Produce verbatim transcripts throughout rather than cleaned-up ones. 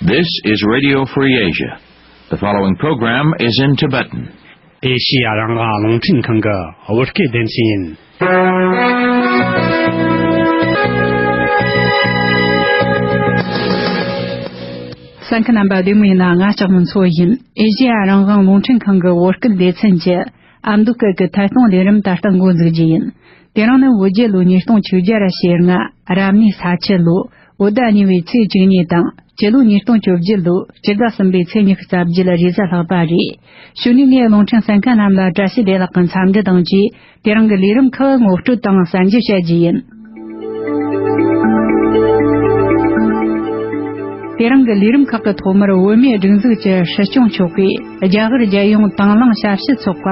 This is Radio Free Asia. The following program is in Tibetan. ཨེ་ཤི་ཡ་རང་དབང་རླུང་འཕྲིན་ཁང་གི་བོད་སྐད་སྡེ་ཚན་ཡིན། གསན་མཁན་རྣམ་པ་བདེ་མོ་ཡིན་ན། ང་ལྕགས་མོ་མཚོ་ཡིན། ཨེ་ཤི་ཡ་རང་དབང་རླུང་འཕྲིན་ཁང་གི་བོད་སྐད་སྡེ་ཚན་གྱི་ཨ་མདོ་སྐད་ཀྱི་ཐད་གཏོང་ལས་རིམ་ད་ལྟ་འགོ་འཛུགས་རྒྱུ་ཡིན། དེ་རིང་ནི་བོད་རྒྱལ་ལོ་ཉིས་སྟོང་བཅོ་བརྒྱད་ར་བྱེ་ལྔ། རབ་གནས་ས་ཁྱི་ལོ། བོད་ཟླ་གཉིས་པའི་ཚེས་བཅུ་གཉིས་དང་། སྤྱི་ལོ་ཉིས་སྟོང་བཅོ་བརྒྱད་ལོའི་སྤྱི་ཟླ་གསུམ་པའི་ཚེས་ཉི་ཤུ་རྩ་བརྒྱད་རེས་གཟའ་ལྷག་པ་རེད། གཞུག་ནས་ངས་རླུང་འཕྲིན་གསན་མཁན་རྣམས་ལ་བཀྲ་ཤིས་བདེ་ལེགས་ཀྱི་འཚམས་འདྲི་དང་བཅས། དེ་རིང་གི་ལས་རིམ་ཁག་ངོ་སྤྲོད་དང་གསར་འགྱུར་བཤད་རྒྱུ་ཡིན། དེ་རིང་གི་ལས་རིམ་ཁག་གི་ཐོག་མར། བོད་མིའི་སྒྲིག་འཛུགས་ཀྱི་སྲིད་སྐྱོང་མཆོག་གིས་རྒྱ་གར་རྒྱལ་ཡོངས་དང་བླངས་ཞབས་ཞུ་ཚོགས་པ་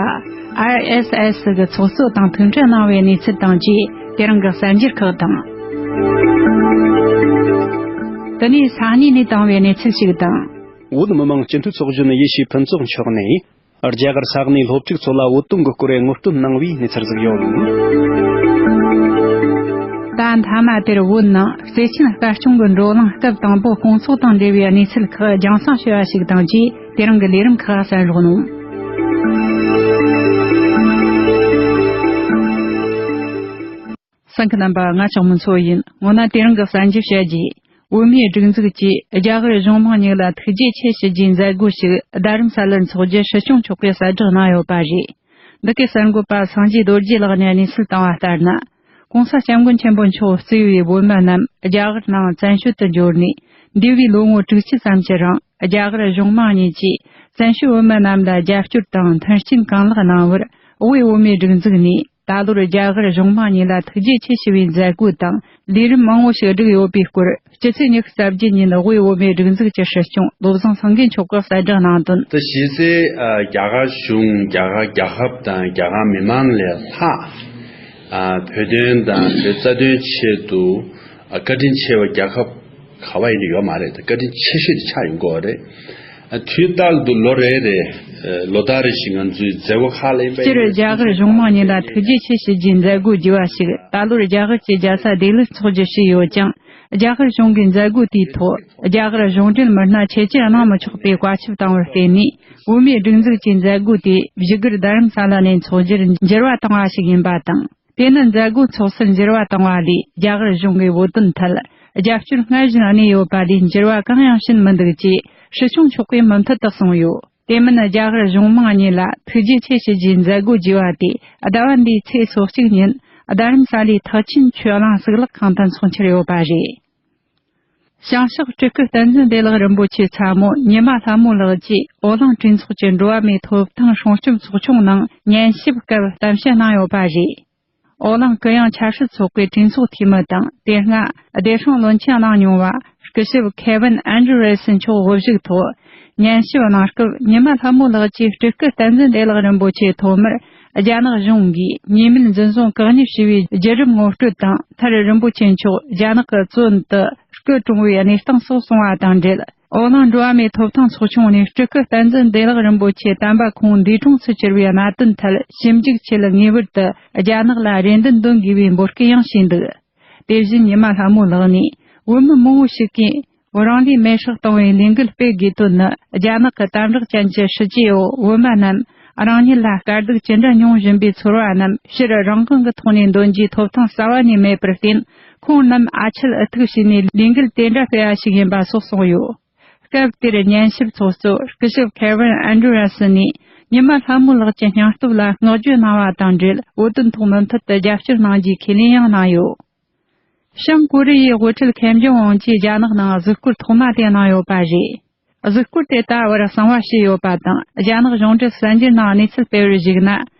ཨར་ཨེས་ཨེས་གི་ཚོགས་གཙོ་དང་ཐུག་འཕྲད་གནང་བའི་གནས་ཚུལ་དང་བཅས། དེ་རིང་གི་གསར་འགྱུར་ཁག་དང་། དེ་ནས་ས་གནས་ནས་བཏང་བའི་གནས་ཚུལ་ཞིག་དང་། བོད་མི་མང་སྤྱི་འཐུས་ཚོགས་གཞོན་ཡེ་ཤེས་ཕུན་ཚོགས་མཆོག་ནས། རྒྱ་གར་ས་གནས་སློབ་ཕྲུག་ཚོ་ལ་བོད་དོན་གྱི་སྐོར་ངོ་སྤྲོད་གནང་བའི་གནས་ཚུལ་ཟིག་ཡོད། ད་མཐའ་མ་དེར་བོད་ནང་བརྩེ་ཆེན་དཀར་སྐྱོང་གི་འགྲོ་ལམ་སྐབས་དང་པོ་སྐོང་ཚོགས་དང་འབྲེལ་བའི་གནས་ཚུལ་ཁག་རྒྱང་སྲིང་ཞུ་བ་ཞིག་དང་བཅས། དེ་རིང་གི་ལས་རིམ་ཁག་གསན་རོགས་གནང་། གསན་མཁན་རྣམ་པ། ང་ལྕགས་མོ་མཚོ་ཡིན། སྔོན་ན་དེ་རིང་གི་གསར་འགྱུར་བཤད་རྒྱུ། བོད་མིའི་སྒྲིག་འཛུགས་ཀྱིས་རྒྱ་གར་གཞུང་མང་གཉིས་ལ་ཐུགས་རྗེ་ཆེ་ཞུ་རྒྱུའི་མཛད་སྒོ་ཞིག་རྡ་རམ་ས་ལར་འཚོགས་རྒྱུ་སྲིད་སྐྱོང་མཆོག་གིས་གསལ་བསྒྲགས་གནང་ཡོད་པ་རེད། འདི་གའི་གསར་འགོད་པ་སངས་རྒྱས་རྡོ་རྗེ་ལགས་ནས་གནས་ཚུལ་བཏང་བ་ལྟར་ན། ྋགོང་ས་ྋསྐྱབས་མགོན་ཆེན་པོ་མཆོག་གཙོས་པའི་བོད་མི་རྣམས་རྒྱ་གར་ནང་བཙན་བྱོལ་དུ་འབྱོར་ནས། འདས་པའི་ལོ་ངོ་དྲུག་ཅུ་ཙམ་གྱི་རིང་རྒྱ་གར་གཞུང་མང་གཉིས་ཀྱིས་བཙན་བྱོལ་བོད་མི་རྣམས་ལ་རྒྱབ་སྐྱོར་དང་མཐུན་རྐྱེན་གང་ལེགས་གནང་བར། དབུས་བོད་མིའི་སྒྲིག་འཛུགས་ནས། ད་ལོར་རྒྱ་གར་གཞུང་མང་གཉིས་ལ་ཐུགས་རྗེ་ཆེ་ཞུ་བའི་མཛད་སྒོ་དང་ལས་རིམ་མང་བོ་ཞིག་བསྒྲིགས་ཡོད་པའི་སྐོར། སྤྱི་ཚེས་ཉི་ཤུ་རྩ་བརྒྱད་ཉིན་དབུས་བོད་མིའི་སྒྲིག་འཛུགས་ཀྱི་སྲིད་སྐྱོང་བློ་བཟང་སེང་གེ་མཆོག་གིས་གསལ་བསྒྲགས་གནང་དོན། དེ་གཞི་རྩའི་ཨ་རྒྱ་གར་གཞུང་། རྒྱ་གར་རྒྱལ་ཁབ་དང་རྒྱ་གར་མི་མང་ལས་ལྷག་ཨ་བོད་དོན་དང་བོད་རྩ་དོན་ཆེད་དུ་ཨ་བཀའ་དྲིན་ཆེ་བ་རྒྱལ་ཁབ་ག་བ་ཡིན་ཡོད་མ་རེད། བཀའ་དྲིན་ཆེ་ཤོས་དེ་ཆགས་ཡོང་གི་ཡོད་རེད། ཨ་དུས་རྟག་ཏུ་ལོ་རེ་རེ་ཨ་ལོ་ལྟར་རེ་བཞིན་ང་ཚོའི་མཛད་སྒོ་ཁག་ལ་ཡིན་པ་ཡིན། སྤྱིར་རྒྱ་གར་གཞུང་མང་གཉིས་ལ་ཐུགས་རྗེ་ཆེ་ཞུ་རྒྱུའི་མཛད་སྒོ་བརྒྱུད་པ་ཞིག་ད་ལོར་རྒྱ་གར་གྱི་རྒྱལ་ས་ལྡི་ལིར་འཚོགས་རྒྱུ་བྱས་ཡོད་ཀྱང་། རྒྱ་གར་གཞུང་གིས་མཛད་སྒོ་དེའི་ཐོག་རྒྱ་གར་གཞུང་འབྲེལ་མི་སྣ་ཆེད་ཀྱིས་གནང་མི་ཆོག་པའི་བཀའ་ཁྱབ་བཏང་བར་བརྟེན་ནས། བོད་མིའི་སྒྲིག་འཛུགས་ཀྱི་མཛད་སྒོ་དེ་བཞུགས་སྒར་རྡ་རམ་ས་ལ་ནས་འཚོགས་རྒྱུར་འགྱུར་བ་བཏང་བ་ཞིག་ཡིན་པ་དང་། དེ་ནི་མཛད་སྒོ་འཚོགས་སར་འགྱུར་བ་བཏང་བ་ལས། རྒྱ་གར་གཞུང་གིས་བོད་དོན་ཐད་རྒྱབ་སྐྱོར་སྔར་བཞིན་གནས་ཡོད་པ་ལས་འགྱུར་བ་གང་ཡང་ཕྱིན་མི་འདུག་ཅེས་སྲིད་སྐྱོང་མཆོག་གིས་མུ་མཐུད་དུ་གསུངས་ཡོད། དེ་མིན་རྒྱ་གར་གཞུང་མང་གཉིས་ལ་ཐུགས་རྗེ་ཆེ་ཞུ་རྒྱུའི་མཛད་སྒོ་བརྒྱུད་པ་དེ་ཟླ་བ་འདིའི་ཚེས་སོ་གཅིག་ཉིན་རྡ་རམ་ས་ལའི་ཐེག་ཆེན་ཆོས་གླིང་གཙུག་ལག་ཁང་དུ་འཚོགས་འཆར་ཡོད་པ་རེད། བྱང་ཕྱོགས་སྤྲུལ་སྐུ་བསྟན་འཛིན་བདེ་ལེགས་རིན་པོ་ཆེ་ཚ་མོ་ཉི་མ་ལྷ་མོ་ལགས་ཀྱིས་ཨོ་གླིང་གྲོས་ཚོགས་ཀྱི་འགྲོ་བ་མིའི་ཐོབ་ཐང་སྲུང་སྐྱོབ་ཚོགས་ཆུང་ནང་ཉན་ཞིབ་སྐབས་གཏམ་བཤད་གནང་ཡོད་པ་རེད། ཨོ་གླིང་གུ་ཡངས་ཆབ་སྲིད་ཚོགས་པའི་གྲོས་ཚོགས་འཐུས་མི་དང་། དེ་སྔ་བདེ་སྲུང་བློན་ཆེན་གནང་མྱོང་བ་སྐུ་ཞབས་ཁེ་ཝིན་ཨན་ཌྲུ་རེ་སན་མཆོག་དབུ་བཞུགས་ཐོག་ཉན་ཞིབ་གནང་སྐབས། ཉི་མ་ལྷ་མོ་ལགས་ཀྱིས་སྤྲུལ་སྐུ་བསྟན་འཛིན་བདེ་ལེགས་རིན་པོ་ཆེ་ཐོག་མར་རྒྱ་ནག་གཞུང་གིས་ཉེས་མེད་འཛིན་བཟུང་བཀག་ཉར་བྱས་པའི་བརྒྱུད་རིམ་ངོ་སྤྲོད་དང་། མཐར་རིན་པོ་ཆེ་མཆོག་རྒྱ་ནག་གི་བཙོན་དུ་སྐུ་གྲོངས་པའི་གནས་སྟངས་སོགས་གསུངས་པ་དང་འབྲེལ། ཨོ་གླིང་འགྲོ་བ་མིའི་ཐོབ་ཐང་ཚོགས་ཆུང་ནས་སྤྲུལ་སྐུ་བསྟན་འཛིན་བདེ་ལེགས་རིན་པོ་ཆེ་དམ་པ་ཁོང་འདས་གྲོངས་སུ་གྱུར་བའི་གནད་དོན་ཐད་ཞིབ་འཇུག་ཆེད་ངེས་པར་དུ་རྒྱ་ནག་ལ་རེ་འདུན་འདོན་དགོས་པའི་འབོད་སྐུལ་ཡང་བྱས་འདུག། དེ་བཞིན་ཉི་མ་ལྷ་མོ་ལགས་ནས། བོད་མི་མང་བོ་ཞིག་གིས་རང་ལུས་མེར་སྲེག་གཏོང་བའི་ལས་འགུལ་སྤེལ་དགོས་དོན་ནི། རྒྱ་ནག་གི་དམ་དྲག་ཅན་གྱི་སྲིད་ཇུས་འོག་བོད་མི་རྣམས་རང་ཉིད་ལ་དཀའ་སྡུག་ཅི་འདྲ་མྱོང་བཞིན་པའི་ཚོར་བ་རྣམས་སྤྱིར་རང་དབང་གི་ཐོག་ནས་འདོན་རྒྱུའི་ཐོབ་ཐང་རྩ་བ་ནས་མེད་པར་བརྟེན། ཁོང་རྣམས་ཨ་ཆད་ཨུ་ཐུག་བྱས་ནས་ལས་འགུལ་དེ་འདྲ་སྤེལ་བ་ཞིག་ཡིན་པ་སོགས་གསུངས་ཡོད། སྐབས་དེར་ཉན་ཞིབ་ཚོགས་གཙོ་སྐུ་ཞབས་ཁེ་ཝིན་ཨན་ཌྲུ་ར་སན་ནས་ཉི་མ་ལྷ་མོ་ལགས་ཀྱི་སྙིང་སྟོབས་ལ་བསྔགས་བརྗོད་གནང་བ་དང་འབྲེལ། བོད་དོན་ཐོག་མུ་མཐུད་དུ་རྒྱབ་སྐྱོར་གནང་རྒྱུའི་ཁས་ལེན་ཡང་གནང་ཡོད། བྱང་ཀོ་རི་ཡའི་དབུ་ཁྲིད་ཁེམ་ཇོང་ཨུན་གྱིས་རྒྱ་ནག་ནང་གཟིགས་སྐོར་ཐོག་མ་དེ་གནང་ཡོད་པ་རེད། གཟིགས་སྐོར་དེ་ད་བར་གསང་བ་བྱས་ཡོད་པ་དང་། རྒྱ་ནག་གཞུང་འབྲེལ་གསར་འགྱུར་ནང་གནས་ཚུལ་སྤེལ་བར་གཞིགས་ན།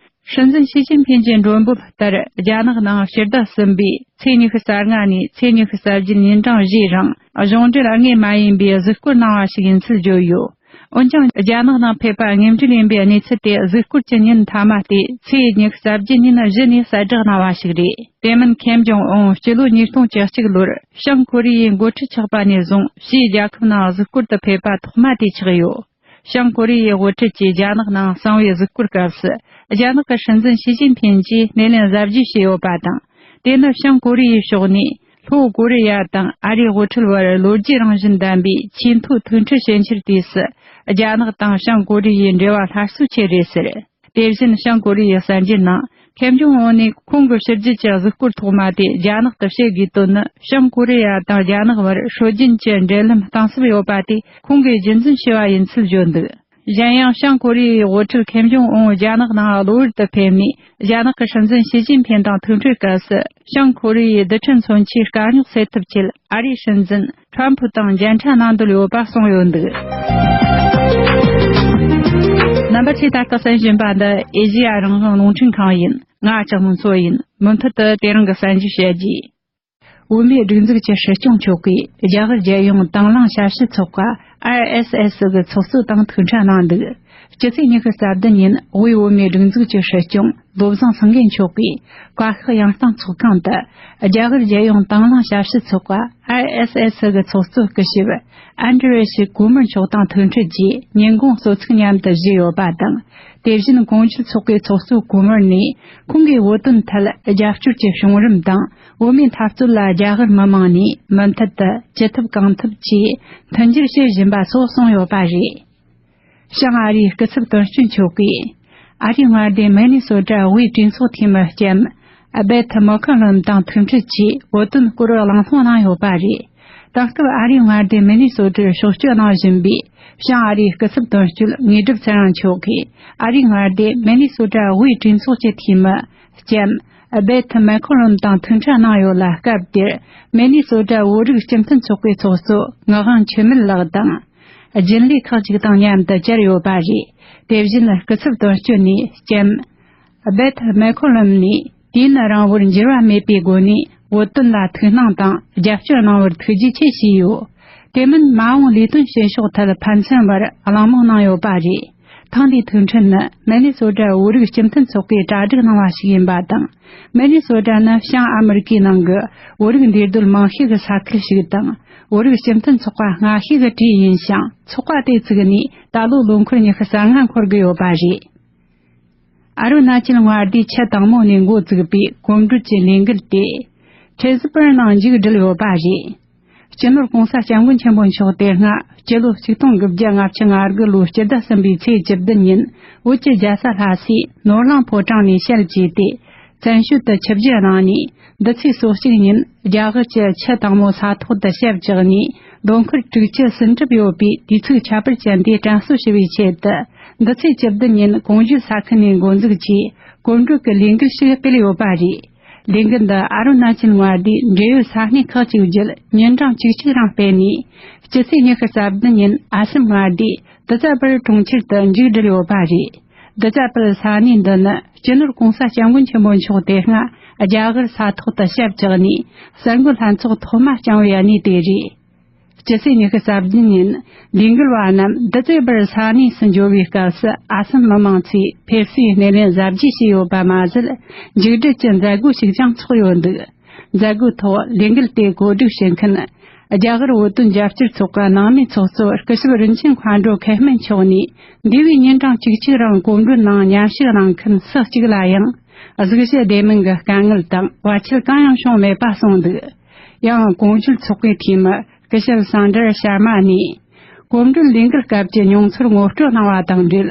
སྲིད་འཛིན་ཞི་ཅིན་ཕིན་གྱི་མགྲོན་འབོད་ལྟར། རྒྱ་ནག་ནང་སྤྱི་ཟླ་གསུམ་པའི་ཚེས་ཉི་ཤུ་རྩ་ལྔ་ནས་ཚེས་ཉི་ཤུ་རྩ་བརྒྱད་ཉིན་གྲངས་བཞིའི་རིང་། གཞུང་འབྲེལ་དངོས་མ་ཡིན་པའི་གཟིགས་སྐོར་གནང་བ་ཞིག་ཡིན་ཚུལ་བརྗོད་ཡོད། འོན་ཀྱང་། རྒྱ་ནག་ནང་ཕེབས་པ་དངོས་འབྲེལ་ཡིན་པའི་གནས་ཚུལ་དེ། གཟིགས་སྐོར་གྱི་ཉིན་མཐའ་མ་སྟེ། ཚེས་ཉི་ཤུ་རྩ་བརྒྱད་ཉིན་གཞི་ནས་གསལ་བསྒྲགས་གནང་བ་ཞིག་རེད། དེ་མིན། ཁེམ་ཇོང་ཨུན་སྤྱི་ལོ་ཉིས་སྟོང་བཅུ་གཅིག་ལོར་བྱང་ཀོ་རི་ཡའི་འགོ་ཁྲིད་ཆགས་པ་ནས་བཟུང་། ཕྱིའི་རྒྱལ་ཁབ་ནང་གཟིགས་སྐོར་དུ་ཕེབས་པ་ཐོག་མ་དེ་ཆགས་ཡོད། བྱང་ཀོ་རི་ཡའི་དབུ་ཁྲིད་ཀྱིས་རྒྱ་ནག་ནང་གསང་བའི་གཟིགས་སྐོར་སྐབས་སུ། རྒྱ་ནག་གི་སྲིད་འཛིན་ཞི་ཅིན་ཕིན་གྱིས་སྣེ་ལེན་གཟབ་རྒྱས་བྱས་ཡོད་པ་དང་། དེ་ནི་བྱང་ཀོ་རི་ཡའི་ཕྱོགས་ནས། ལྷོ་ཀོ་རི་ཡ་དང་ཨ་རིའི་དབུ་ཁྲིད་བར་ལོ་རྒྱུས་རང་བཞིན་ལྡན་པའི་ཆེས་མཐོའི་ཐུག་འཕྲད་བྱེད་འཆར་དུས་སུ། རྒྱ་ནག་དང་བྱང་ཀོ་རི་ཡའི་འབྲེལ་བ་སླར་གསོ་བྱེད་རེད་ཟེར། དེ་བཞིན་བྱང་ཀོ་རི་ཡའི་གསར་འགྱུར་ནང་ཁེམ་ཇོང་ཨུན་ནས་ཁོང་གི་ཕྱི་རྒྱལ་གྱི་གཟིགས་སྐོར་ཐོག་མ་དེ་རྒྱ་ནག་ཏུ་བྱེད་དགོས་དོན་ནི། བྱང་ཀོ་རི་ཡ་དང་རྒྱ་ནག་བར་སྲོལ་རྒྱུན་གྱི་འབྲེལ་ལམ་གཏིང་ཟབ་ཡོད་པ་དེ་ཁོང་གིས་རྒྱུན་འཛིན་བྱས་པ་ཡིན་ཚུལ་བརྗོད་འདུག། གཞན་ཡང་། བྱང་ཀོ་རི་ཡའི་དབུ་ཁྲིད་ཁེམ་ཇོང་ཨུན་རྒྱ་ནག་ནང་གློ་བུར་དུ་ཕེབས་ནས། རྒྱ་ནག་གི་སྲིད་འཛིན་ཞི་ཅིན་ཕིན་དང་ཐུག་འཕྲད་སྐབས་སུ། བྱང་ཀོ་རི་ཡའི་རྡུལ་ཕྲན་མཚོན་ཆའི་དཀའ་རྙོག་སེལ་ཐབས་ཆེད། ཨ་རིའི་སྲིད་འཛིན་ཁྲམ་ཕུ་དང་མཇལ་འཕྲད་གནང་འདོད་ཡོད་པ་གསུངས་ཡོད་འདུག། རྣམ་པ་ཚོས་ད་ལྟ་གསན་བཞིན་པ་འདི་ཨེ་ཤེ་ཡ་རང་དབང་རླུང་འཕྲིན་ཁང་ཡིན། ང་ལྕགས་མོ་མཚོ་ཡིན། མུ་མཐུད་དུ་དེ་རིང་གི་གསར་འགྱུར་བཤད་རྒྱུ། བོད་མིའི་སྒྲིག་འཛུགས་ཀྱི་སྲིད་སྐྱོང་མཆོག་གིས་རྒྱ་གར་རྒྱལ་ཡོངས་དང་བླངས་ཞབས་ཞུ་ཚོགས་པ། ཨར་ཨེས་ཨེས་སི་གི་ཚོགས་གཙོ་དང་ཐུག་འཕྲད་གནང་འདུག། སྤྱི་ཚེས་ཉི་ཤུ་རྩ་བདུན་ཉིན་དབུས་བོད་མིའི་སྒྲིག་འཛུགས་ཀྱི་སྲིད་སྐྱོང་བློ་བཟང་སེང་གེ་མཆོག་གིས་བཀའ་ཤག་ཡང་སྟེང་ཚོགས་ཁང་དུ། རྒྱ་གར་རྒྱལ་ཡོངས་དང་བླངས་ཞབས་ཞུ་ཚོགས་པ། ཨར་ཨེས་ཨེས་སི་གི་ཚོགས་གཙོ་སྐུ་ཞབས་ཨན་དྲི་ཡེ་ཤི་ཀུ་མར་མཆོག་དང་ཐུག་འཕྲད་རྗེས། ཉིན་གུང་གསོལ་ཚིགས་མཉམ་དུ་བཞེས་ཡོད་པ་དང་། དེ་བཞིན་གོང་ཞུས་ཚོགས་པའི་ཚོགས་གཙོ་ཀུ་མར་ནས་ཁོང་གིས་བོད་དོན་ཐད་རྒྱབ་སྐྱོར་གྱི་བྱུང་རིམ་དང་། བོད་མིའི་འཐབ་རྩོད་ལ་རྒྱ་གར་མི་མང་ནས་མུ་མཐུད་དུ་ཅི་ཐུབ་གང་ཐུབ་ཀྱིས་མཐུན་འགྱུར་བྱེད་བཞིན་པ་སོགས་གསུངས་ཡོད་པ་རེད། བྱང་ཨ་རིའི་སྐུ་ཚབ་དོན་གཅོད་མཆོག་གིས་ཨ་རིའི་མངའ་སྡེ་མི་ནི་སོ་ཊ་དབུས་གྲོས་ཚོགས་འཐུས་མི་ལྕམ་ཨ་བེད་མེ་ཁོ་ལོམ་དང་ཐུག་འཕྲད་ཀྱིས་བོད་དོན་སྐོར་གླེང་སློང་གནང་ཡོད་པ་རེད། དེང་སྐབས་ཨ་རིའི་མངའ་སྡེ་མི་ནི་སོ་ཊར་ཕྱོགས་བསྐྱོད་གནང་བཞིན་པའི་བྱང་ཨ་རིའི་སྐུ་ཚབ་དོན་གཅོད་དངོས་གྲུབ་ཚེ་རིང་མཆོག་གིས། ཨ་རིའི་མངའ་སྡེ་མི་ནི་སོ་ཊ་དབུས་གྲོས་ཚོགས་ཀྱི་འཐུས་མི་ལྕམ་ཨ་བེད་མེ་ཁོ་ལོམ་དང་ཐུག་འཕྲད་གནང་ཡོད་ལ། སྐབས་དེར་མི་ནི་སོ་ཊ་བོད་རིགས་སྤྱི་མཐུན་ཚོགས་པའི་ཚོགས་གཙོ་ངག་དབང་འཆི་མེད་ལགས་དང་། རྒྱུན་ལས་ཁག་ཅིག་དང་མཉམ་དུ་བཅར་ཡོད་པ་རེད། དེ་བཞིན་སྐུ་ཚབ་དོན་གཅོད་ནས་ལྕམ་བེད་མེ་ཁོ་ལོམ་ནས། དུས་ཡུན་རིང་བོར་འགྱུར་བ་མེད་པའི་སྒོ་ནས་བོད་དོན་ལ་ཐུགས་སྣང་དང་རྒྱབ་སྐྱོར་གནང་བར་ཐུགས་རྗེ་ཆེ་ཞུས་ཡོད། དེ་མིན། མ་འོངས་ལས་དོན་བྱེད་ཕྱོགས་ཐད་ཕན་ཚུན་བར་གླེང་མོལ་གནང་ཡོད་པ་རེད། ཐེངས་འདིའི་ཐུག་འཕྲད་ནི་མི་ནི་སོ་ཊ་བོད་རིགས་སྤྱི་མཐུན་ཚོགས་པས་གྲ་སྒྲིག་གནང་བ་ཞིག་ཡིན་པ་དང་། མི་ནི་སོ་ཊ་ནི་བྱང་ཨ་མི་རི་ཀའི་ནང་གི་བོད་རིགས་འདུས་སྡོད་མང་ཤོས་ཀྱི་ས་ཁུལ་ཞིག་དང་། བོད་རིགས་སྤྱི་མཐུན་ཚོགས་པ་སྔ་ཤོས་ཀྱི་གྲས་ཡིན་ཞིང་། ཚོགས་པ་དེ་བཙུགས་ནས་ད་ལོ་ལོ་འཁོར་ཉི་ཤུ་རྩ་ལྔ་འཁོར་གི་ཡོད་པ་རེད། ཨ་རུ་ན་ཅལ་མངའ་སྡེའི་ཆུ་དྭངས་མོ་ནས་འགོ་བཙུགས་པའི་གོམ་བགྲོད་ཀྱི་ལས་འགུལ་དེ། ཁྲེ་ཟི་པར་ནང་མཇུག་བསྒྲིལ་ཡོད་པ་རེད། སྤྱི་ནོར་༸གོང་ས་༸སྐྱབས་མགོན་ཆེན་པོ་མཆོག་དེ་སྔ་སྤྱི་ལོ་ཆིག་སྟོང་དགུ་བརྒྱ་ལྔ་བཅུ་ང་དགུ་ལོའི་སྤྱི་ཟླ་གསུམ་པའི་ཚེས་བཅུ་བདུན་ཉིན་བོད་ཀྱི་རྒྱལ་ས་ལྷ་སའི་ནོར་གླིང་ཕོ་བྲང་ནས་ཞལ་གྱེས་ཏེ། བཙན་བྱོལ་དུ་ཆིབས་བསྒྱུར་གནང་ནས། འདི་ཚེས་སོ་གཅིག་ཉིན་རྒྱ་གར་གྱི་ཆུ་དྭངས་མོ་ས་ཐོག་ཏུ་ཞབས་བཅགས་ནས། དོ་འཁོར་དྲུག་ཅུ་ཟིན་གྲུབ་ཡོད་པའི་དུས་ཚིགས་ཁྱད་པར་ཅན་དེ་དྲན་གསོ་ཞུ་བའི་ཆེད་དུ། འདི་ཚེས་བཅུ་བདུན་ཉིན་གོང་ཞུས་ས་ཁུལ་ནས་འགོ་འཛུགས་ཀྱིས་གོམ་བགྲོད་ཀྱི་ལས་འགུལ་ཞིག་སྤེལ་ཡོད་པ་རེད། ལས་འགུལ་འདི་ཨ་རུ་ན་ཅལ་མངའ་སྡེའི་འབྲེལ་ཡོད་ས་གནས་ཁག་ཅིག་བརྒྱུད་ཉིན་གྲངས་བཅུ་གཅིག་རིང་སྤེལ་ནས། སྤྱི་ཚེས་ཉི་ཤུ་རྩ་བདུན་ཉིན་ཨ་སམ་མངའ་སྡེའི་དི་ཙ་པར་གྲོང་ཁྱེར་དུ་མཇུག་བསྒྲིལ་ཡོད་པ་རེད། དི་ཙ་པར་ས་གནས་འདི་ནི་སྤྱི་ནོར་༸གོང་ས་༸སྐྱབས་མགོན་ཆེན་པོ་མཆོག་དེ་སྔ་རྒྱ་གར་ས་ཐོག་ཏུ་ཞབས་བཅགས་ནས་གསར་འགོད་ལྷན་ཚོགས་ཐོག་མ་བསྐྱངས་པའི་གནས་དེ་རེད། སྤྱི་ཚེས་ཉི་ཤུ་རྩ་བདུན་ཉིན་ལས་འགུལ་བ་རྣམས་དི་ཙེ་པར་ས་གནས་སུ་འབྱོར་བའི་སྐབས་སུ། ཨ་སམ་མི་མང་ཚོས་ཕེབས་བསུའི་སྣེ་ལེན་གཟབ་རྒྱས་བྱས་ཡོད་པ་མ་ཟད། མཇུག་སྒྲིལ་གྱི་མཛད་སྒོ་ཞིག་ཀྱང་ཚོགས་ཡོད་འདུག། མཛད་སྒོའི་ཐོག་ལས་འགུལ་དེ་གོ་སྒྲིག་བྱེད་མཁན། རྒྱ་གར་བོད་དོན་རྒྱབ་སྐྱོར་ཚོགས་པ་ནང་མིའི་ཚོགས་གཙོ་སྐུ་ཞབས་རིན་ཆེན་མཁའ་འགྲོ་མཁས་སྨན་མཆོག་ནས། འདས་པའི་ཉིན་གྲངས་བཅུ་གཅིག་རིང་གོམ་བགྲོད་ནང་མཉམ་ཞུགས་གནང་མཁན་སུ་གཅིག་ལ་ཡང་གཟུགས་གཞི་བདེ་མིན་གྱི་དཀའ་ངལ་དང་བར་ཆད་གང་ཡང་བྱུང་མེད་པ་གསུངས་འདུག། ཡང་གོང་ཞུས་ཚོགས་པའི་འཐུས་མི་སྐུ་ཞབས་སང་དྲར་ཤར་མ་ནས། གོམ་བགྲོད་ལས་འགུལ་སྐབས་ཀྱི་མྱོང་ཚོར་ངོ་སྤྲོད་གནང་བ་དང་འབྲེལ།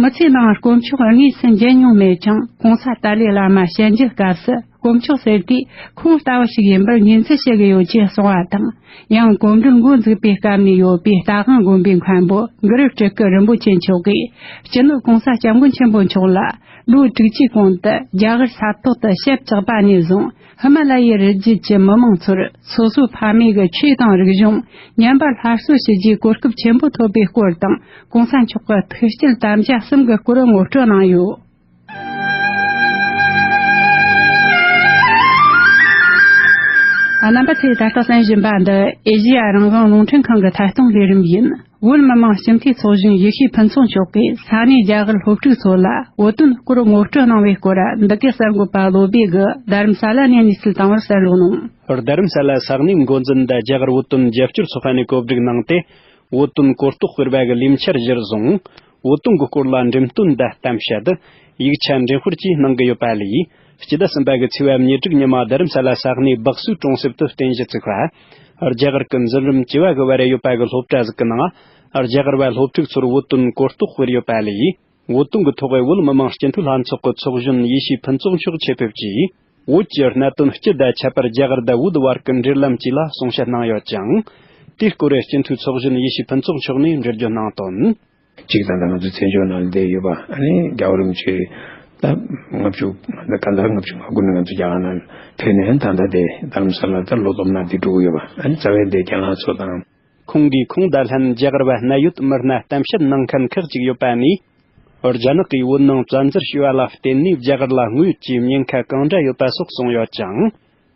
མི་ཚེའི་ནང་དཀོན་མཆོག་དངོས་སུ་མཇལ་མྱོང་མེད་ཀྱང་། གོང་ས་ཏཱ་ལའི་བླ་མ་ཞལ་མཇལ་སྐབས་སུ་དཀོན་མཆོག་ཟེར་དུས་ཁོང་ལྟ་བུ་ཞིག་ཡིན་པར་ངོས་འཛིན་བྱེད་ཀྱི་ཡོད་ཅེས་གསུངས་པ་དང་། ཡང་གོམ་བགྲོད་འགོ་འཛུགས་པའི་སྐབས་ནས་ཡོད་པའི་རྟ་དབང་དགོན་པའི་མཁན་པོ་གུ་རུ་སྤྲུལ་སྐུ་རིན་པོ་ཆེ་མཆོག་གིས། སྤྱི་ནོར་༸གོང་ས་༸སྐྱབས་མགོན་ཆེན་པོ་མཆོག་ལ་ལོ་དྲུག་ཅུའི་གོང་དུ་རྒྱ་གར་ས་ཐོག་ཏུ་ཞབས་བཅགས་པ་ནས་བཟུང་། ཧི་མ་ལ་ཡའི་རི་རྒྱུད་ཀྱི་མི་མང་ཚོར་སོ་སོའི་ཕ་མེས་ཀྱི་ཆོས་དང་རིག་གཞུང་ཉམས་པ་སླར་གསོ་བྱེད་རྒྱུའི་གོ་སྐབས་ཆེན་པོ་ཐོབ་པའི་སྐོར་དང་། གོང་ས་མཆོག་གི་ཐུགས་བསྐྱེད་དམ་བཅའ་གསུམ་གྱི་སྐོར་ངོ་སྤྲོད་གནང་ཡོད། རྣམ་པ་ཚོས་ད་ལྟ་གསན་བཞིན་པ་འདི་ཨེ་ཤེ་ཡ་རང་དབང་རླུང་འཕྲིན་ཁང་གི་ཐད་གཏོང་ལས་རིམ་ཡིན། བོད་མི་མང་སྤྱི་འཐུས་ཚོགས་གཞོན་ཡེ་ཤེས་ཕུན་ཚོགས་མཆོག་གིས་ས་གནས་རྒྱ་གར་སློབ་ཕྲུག་ཚོ་ལ་བོད་དོན་སྐོར་ངོ་སྤྲོད་གནང་བའི་སྐོར། འདི་གའི་གསར་འགོད་པ་བློ་བྷེ་གིས་རྡ་རམ་ས་ལ་ནས་གནས་ཚུལ་བཏང་བར་གསན་རོགས་གནང་། རྡ་རམ་ས་ལ་ས་གནས་འགོ་འཛིན་དང་རྒྱ་གར་བོད་དོན་རྒྱབ་སྐྱོར་ཚོགས་པ་ནས་གོ་སྒྲིག་གནང་སྟེ། བོད་དོན་གོ་རྟོགས་སྤེལ་བ་གི་ལས་འཆར་གཞིར་བཟུང་། བོད་དོན་གྱི་སྐོར་ལ་འགྲེམས་སྟོན་དང་གཏམ་བཤད། ཡིག་ཆ་འགྲེམས་སྤེལ་བཅས་གནང་གི་ཡོད་པ་ལས། སྤྱི་ཟླ་གསུམ་པ་གི་ཚེས་པ་ཉེར་དྲུག་ཉི་མ་རྡ་རམ་ས་ལ་ས་གནས་སྦག་སུའི་གྲོང་གསེབ་ཏུ་རྟེན་གཞི་བཙུགས་པ། རྒྱ་གར་གྱི་འཛིན་རིམ་བཅུ་བ་གི་བར་ཡོད་པ་གི་སློབ་གྲྭ་ཟིག་གི་ནང་། རྒྱ་གར་བ་སློབ་ཕྲུག་ཚོར་བོད་དོན་གོ་རྟོགས་སྤེལ་ཡོད་པ་ལས། བོད་དོན་གྱི་ཐོག་བོད་མི་མང་སྤྱི་འཐུས་ལྷན་ཚོགས་ཀྱི་ཚོགས་གཞོན་ཡེ་ཤེས་ཕུན་ཚོགས་མཆོག་ཆེད་ཕེབས་ཀྱིས། བོད་ཀྱི་གནད་དོན་སྤྱི་དང་ཁྱད་པར་རྒྱ་གར་དང་བོད་བར་གྱི་འབྲེལ་ལམ་བཅས་ལ་གསུང་བཤད་གནང་ཡོད་ཅིང་། དེའི་སྐོར་སྤྱི་འཐུས་ཚོགས་གཞོན་ཡེ་ཤེས་ཕུན་ཚོགས་མཆོག་ནས་འགྲེལ་བརྗོད་གནང་དོན། གཅིག་དང་། ད་ང་ཚོ་བཙན་བྱོལ་ནང་བསྡད་ཡོད་པ། ཨ་ནི་རྒྱལ་བ་རིན་པོ་ཆེ་ད་ལྔ་བཅུ་ད་གང་ལྟར་ལྔ་བཅུ་ང་དགུ་ནས་ང་ཚོ་རྒྱ་གར་ནང་ཕེབས་ནས། ད་ལྟ་དེ་རྡ་རམ་ས་ལ་ད་ལོ་སྟོང་ནང་འདི་འགྲོ་གི་ཡོད་པ། ཨ་ནི་རྩ་བའི་འདི་རྒྱ་ནག་ཚོ་དང་། ཁོང་གིས་ཁོང་དང་ལྷན་རྒྱ་གར་བ་གནད་ཡོད་མི་སྣ་གཏམ་བཤད་གནང་མཁན་ཁག་ཅིག་ཡོད་པ་ནས། རྒྱ་ནག་གིས་བོད་ནང་བཙན་འཛུལ་བྱས་པ་ལ་བརྟེན་ནས་རྒྱ་གར་ལ་དངོས་ཡོད་ཀྱི་ཉེན་ཁ་གང་འདྲ་ཡོད་པ་སོགས་གསུངས་ཡོད་ཅིང་།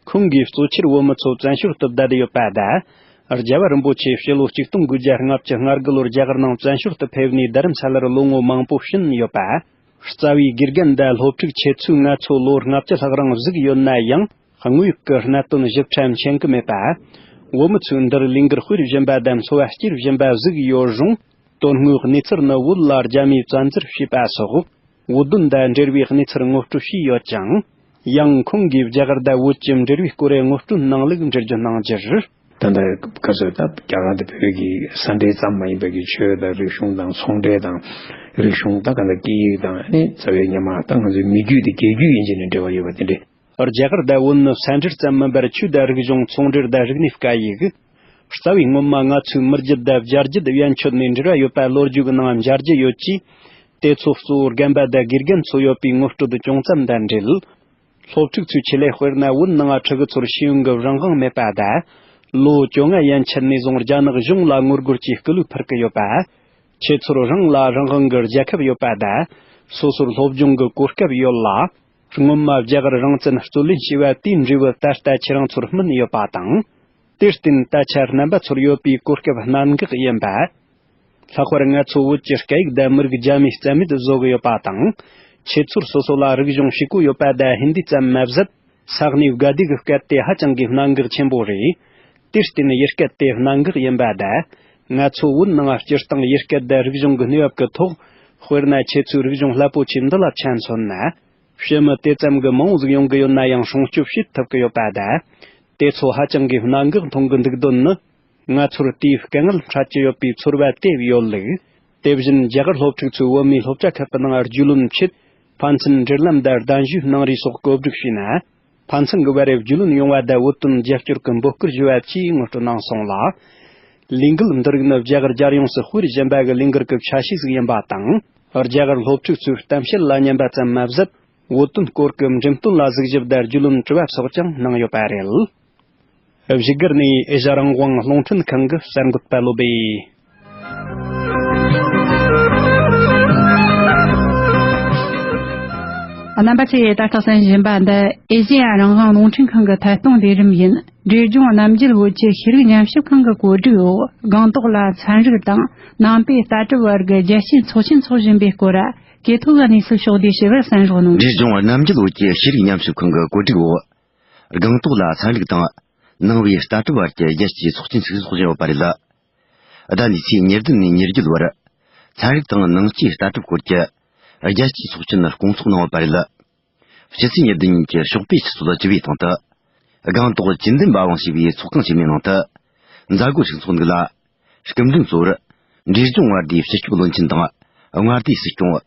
ཁོང་གིས་གཙོ་ཆེར་བོད་མི་ཚོ་བཙན་བྱོལ་དུ་བསྡད་ཡོད་པ་དང་། རྒྱལ་བ་རིན་པོ་ཆེ་སྤྱི་ལོ་ཆིག་སྟོང་དགུ་བརྒྱ་ལྔ་བཅུ་ང་དགུ་ལོར་རྒྱ་གར་ནང་བཙན་བྱོལ་དུ་ཕེབས་ནས་རྡ་རམ་ས་ལར་ལོ་ངོ་མང་པོ་ཕྱིན་ཡོད་པ། རྩ་བའི་དགེ་རྒན་དང་སློབ་ཕྲུག་ཁྱེད་ཚོས་ང་ཚོ་ལོ་ལྔ་བཅུ་ལྷག་རིང་གཟིགས་ཡོད་ན་ཡང་། དངོས་ཡོད་ཀྱི་གནད་དོན་ཞིབ་ཕྲ་མཁྱེན་གྱི་མེད་པ། བོད་མི་ཚོས་འདིར་ལས་འགུལ་སྤེལ་བཞིན་པ་དང་འཚོ་བ་སྐྱེལ་བཞིན་པ་གཟིགས་ཡོད་རུང་། དོན་དངོས་གནས་ཚུལ་ནི་བོད་ལ་རྒྱ་མིས་བཙན་འཛུལ་བྱས་པ་སོགས། བོད་དོན་དང་འབྲེལ་བའི་གནས་ཚུལ་ངོ་སྤྲོད་བྱས་ཡོད་ཅིང་། ཡང་ཁོང་གིས་རྒྱ་གར་དང་བོད་ཀྱི་འབྲེལ་བའི་སྐོར་ངོ་སྤྲོད་གནང་ལུགས་འགྲེལ་བརྗོད་གནང་རྒྱུར། ད་ལྟ་ག་ཚོད་ད་རྒྱ་གར་དང་བོད་ཀྱི་ས་འབྲེལ་ཙམ་མ་ཡིན་པའི་གི་ཆོས་དང་རིག་གཞུང་དང་ཚོང་འབྲེལ་དང་། རིག་གཞུང་ད་ག་ད་སྐད་ཡིག་དང་། ཨ་ནི་རྩ་བའི་སྔོན་མ་ད་ང་ཚོའི་མི་རྒྱུད་དེ་རྒྱལ་རྒྱུད་ཡིན་གྱི་ནས་འབྲེལ་བ་ཡོད་པ་དེ་འདྲས། རྒྱ་གར་དང་བོད་ནི་ས་འབྲེལ་ཙམ་མིན་པར་ཆོས་དང་རིག་གཞུང་། ཚོང་འབྲེལ་དང་རིག་གནས། སྐད་ཡིག། རྩ་བའི་སྔོན་མ་ང་ཚོའི་མི་རྒྱུད་དང་བརྒྱ་རྒྱུད་ཡན་ཆོད་ནས་འབྲེལ་བ་ཡོད་པ་ལོ་རྒྱུས་ཀྱི་ནང་མཇལ་རྒྱུ་ཡོད་ཅིང་། དེ་ཚོ་གཙོ་བོ་རྒན་པ་དང་དགེ་རྒན་ཚོ་ཡོད་པའི་ངོ་སྤྲོད་ཅུང་ཙམ་དང་འབྲེལ། སློབ་ཕྲུག་ཚོའི་ཆེད་ལས། དཔེར་ན། བོད་ནང་ཕྲུ་གུ་ཚོར་ཤེས་ཡོན་གྱི་རང་དབང་མེད་པ་དང་། ལོ་བཅོ་ལྔ་ཡན་ཆད་ནས་བཟུང་རྒྱ་ནག་གཞུང་ལ་ངོ་རྒོལ་གྱི་སྐུལ་བ་ཕུལ་གྱི་ཡོད་པ། ཁྱེད་ཚོར་རང་ལ་རང་དབང་གི་རྒྱལ་ཁབ་ཡོད་པ་དང་། སོ་སོར་སློབ་སྦྱོང་གི་གོ་སྐབས་ཡོད་ལ། སྔོན་མ་རྒྱ་གར་རང་བཙན་རྩོད་ལེན་བྱས་པ་དེའི་འབྲས་བུ་ད་ལྟ་ཁྱེད་རང་ཚོར་སྨིན་ཡོད་པ་དང་། དེར་བརྟེན་ད་ཆ་རྣམ་པ་ཚོར་ཡོད་པའི་གོ་སྐབས་གནད་འགག་ཡིན་པ། ལྷག་པར་ང་ཚོ་བོད་ཀྱི་སྐད་ཡིག་དང་མི་རིགས་རྒྱ་མིས་རྩ་མེད་བཟོ་གི་ཡོད་པ་དང་། ཁྱེད་ཚོར་སོ་སོ་ལ་རིག་གཞུང་ཤེས་གོ་ཡོད་པ་དང་ཧིན་དི་ཙམ་མ་ཟད། ས་གནས་དགའ་བདེ་གི་སྐད་དེ་ཧ་ཅང་གི་གནད་འགག་ཆེན་པོ་རེད། དེར་བརྟེན་ཡུལ་སྐད་དེ་གནད་འགག་ཡིན་པ་དང་། ང་ཚོ་བོད་ནང་སྤྱིར་བཏང་ཡུལ་སྐད་དང་རིག་གཞུང་གི་གནས་བབ་ཀྱི་ཐོག། དཔེར་ན། ཁྱེད་ཚོའི་རིག་གཞུང་རླབས་པོ་ཆེ་འདི་ལ་ཆ་མཚོན་ན། ཕྱི་མི་དེ་ཙམ་གྱི་མང་བོ་ཟིག་ཡོང་གི་ཡོད་ན་ཡང་སྲུང་སྐྱོབ་བྱེད་ཐུབ་ཀྱི་ཡོད་པ་དང་། དེ་ཚོ་ཧ་ཅང་གི་གནད་འགག་མཐོང་གི་འདུག་དོན་ནི། ང་ཚོར་དེའི་དཀའ་ངལ་འཕྲད་ཀྱི་ཡོད་པའི་ཚོར་བ་དེ་ཡོད་ལུགས། དེ་བཞིན་རྒྱ་གར་སློབ་ཕྲུག་ཚོས་བོད་མིའི་སློབ་གྲྭ་ཁག་གི་ནང་རྒྱུས་ལོན་ཆེད་ཕན་ཚུན་འབྲེལ་ལམ་དང་གདན་ཞུའི་གནང་རེས་སོགས་གོ་སྒྲིག་བྱས་ན། ཕན་ཚུན་གྱི་བར་རྒྱུས་ལོན་ཡོང་བ་དང་བོད་དོན་རྒྱབ་སྐྱོར་གྱི་འབོད་སྐུལ་ཞུ་བ་བཅས་ངོ་སྤྲོད་གནང་སོང་ལ། ལས་འགུལ་འདི་རིགས་ནི་རྒྱ་གར་རྒྱལ་ཡོངས་སུ་སྤེལ་བཞིན་པ་གི་ལས་འགུལ་གྱི་ཆ་ཤས་ཟིག་ཡིན་པ་དང་། རྒྱ་གར་སློབ་ཕྲུག་ཚོས་གཏམ་བཤད་ལ་ཉན་པ་ཙམ་མ་ཟད། བོད་དོན་སྐོར་གྱི་འགྲེམས་སྟོན་ལ་གཟིགས་ཞིབ་དང་རྒྱུས་ལོན་དྲི་བ་སོགས་ཀྱང་གནང་ཡོད་པ་རེད། བཞུགས་སྒར་ནས་ཨེ་ཤ་རང་དབང་རླུང་འཕྲིན་ཁང་གི་གསར་འགོད་པ་བློ་བྷེ། རྣམ་པ་ཚོས་ད་ལྟ་གསན་བཞིན་པ་འདི་ཨེ་ཤ་ཡ་རང་དབང་རླུང་འཕྲིན་ཁང་གི་ཐད་གཏོང་ལས་རིམ་ཡིན། འབྲས་ལྗོངས་རྣམ་རྒྱལ་བོད་ཀྱི་ཤེས་རིག་ཉམས་ཞིབ་ཁང་གི་གོ་སྒྲིག་འོག་སྒང་ཏོག་ལ་ཚན་རིག་དང་ནང་པའི་ལྟ་གྲུབ་བར་གྱི་རྒྱལ་སྤྱིའི་ཚོགས་ཆེན་འཚོགས་བཞིན་པའི་སྐོར། གོ་ཐོས་གནས་ཚུལ་ཕྱོགས་བསྡུས་ཞུ་བར་གསན་རོགས་གནང་། འབྲས་ལྗོངས་རྣམ་རྒྱལ་བོད་ཀྱི་ཤེས་རིག་ཉམས་ཞིབ་ཁང་གི་གོ་སྒྲིག་འོག་སྒང་ཏོག་ལ་ཚན་རིག་དང་ནང་པའི་ལྟ་གྲུབ་བར་གྱི་རྒྱལ་སྤྱིའི་ཚོགས་ཆེན་ཞིག་འཚོགས་བཞིན་ཡོད་པ་རེད། ཟླ་འདིའི་ཚེས་ཉེར་བདུན་ནས་ཉེར་བརྒྱད་བར། ཚན་རིག་དང་ནང་སྐྱེས་ལྟ་གྲུབ་སྐོར་གྱི་རྒྱལ་སྤྱིའི་ཚོགས་ཆེན་སྐོང་ཚོགས་གནང་བ་རེད། སྤྱི་ཚེས་ཉེར་བདུན་ཉིན་གྱི་ཞོགས་པའི་ཆུ་ཚོད་བཅུ་པའི་སྟེང་དུ། སྒང་ཏོག་ཅིན་ཏེན་པ་ཝང་ཞེས་པའི་ཚོགས་ཁང་ཆེན་མོའི་ནང་དུ། མཛད་སྒོ་ཞིག་འཚོགས་འདུག་ལ། སྐུ་མགྲོན་གཙོ་བོར། འབྲས་ལྗོངས་མངའ་སྡེའི་སྤྱི་ཁྱབ་བློན་ཆེན་དང་། མངའ་སྡེའི་སྲིད་སྐྱོང་།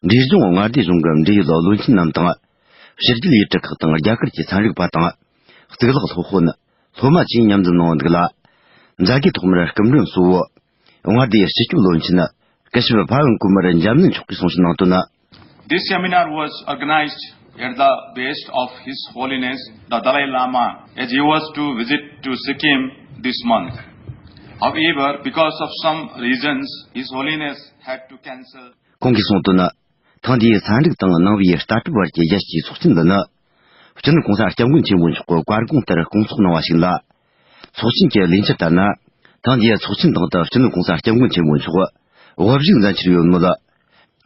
འབྲས་ལྗོངས་མངའ་སྡེ་གཞུང་གི་འབྲེལ་ཡོད་བློན་ཆེན་རྣམས་དང་། ཕྱི་རྒྱལ་ཡུལ་གྲུ་ཁག་དང་རྒྱ་གར་གྱི་ཚན་རིག་པ་དང་། གཙུག་ལག་སློབ་དཔོན། སློབ་མ་བཅས་མཉམ་འཛོམས་གནང་འདུག་ལ། མཛད་སྒོའི་ཐོག་མར་སྐུ་མགྲོན་གཙོ་བོ། མངའ་སྡེའི་སྤྱི་ཁྱབ་བློན་ཆེན། སྐུ་ཞབས་ཕ་ཝན་ཀུ་མར་འཇམ་ནན་མཆོག་གིས་གསུང་བཤད་གནང་དོན། This seminar was organized at the behest of His Holiness the Dalai Lama, as he was to visit to Sikkim this month. However, because of some reasons, His Holiness had to cancel. ཁོང་གིས་གསུངས་དོན། ཐེངས་འདིའི་ཚན་རིག་དང་ནང་པའི་ལྟ་གྲུབ་བར་གྱི་རྒྱལ་སྤྱིའི་ཚོགས་ཆེན་འདི་ནི། སྤྱི་ནོར་གོང་ས་སྐྱབས་མགོན་ཆེན་པོ་མཆོག་གི་བཀའ་དགོངས་ལྟར་སྐོང་ཚོགས་གནང་བ་ཞིག་ལ། ཚོགས་ཆེན་གྱི་ལས་འཆར་ལྟར་ན། ཐེངས་འདིའི་ཚོགས་ཆེན་སྟེང་དུ་སྤྱི་ནོར་གོང་ས་སྐྱབས་མགོན་ཆེན་པོ་མཆོག་དབུ་བཞུགས་མཛད་འཆར་ཡོད་མོད།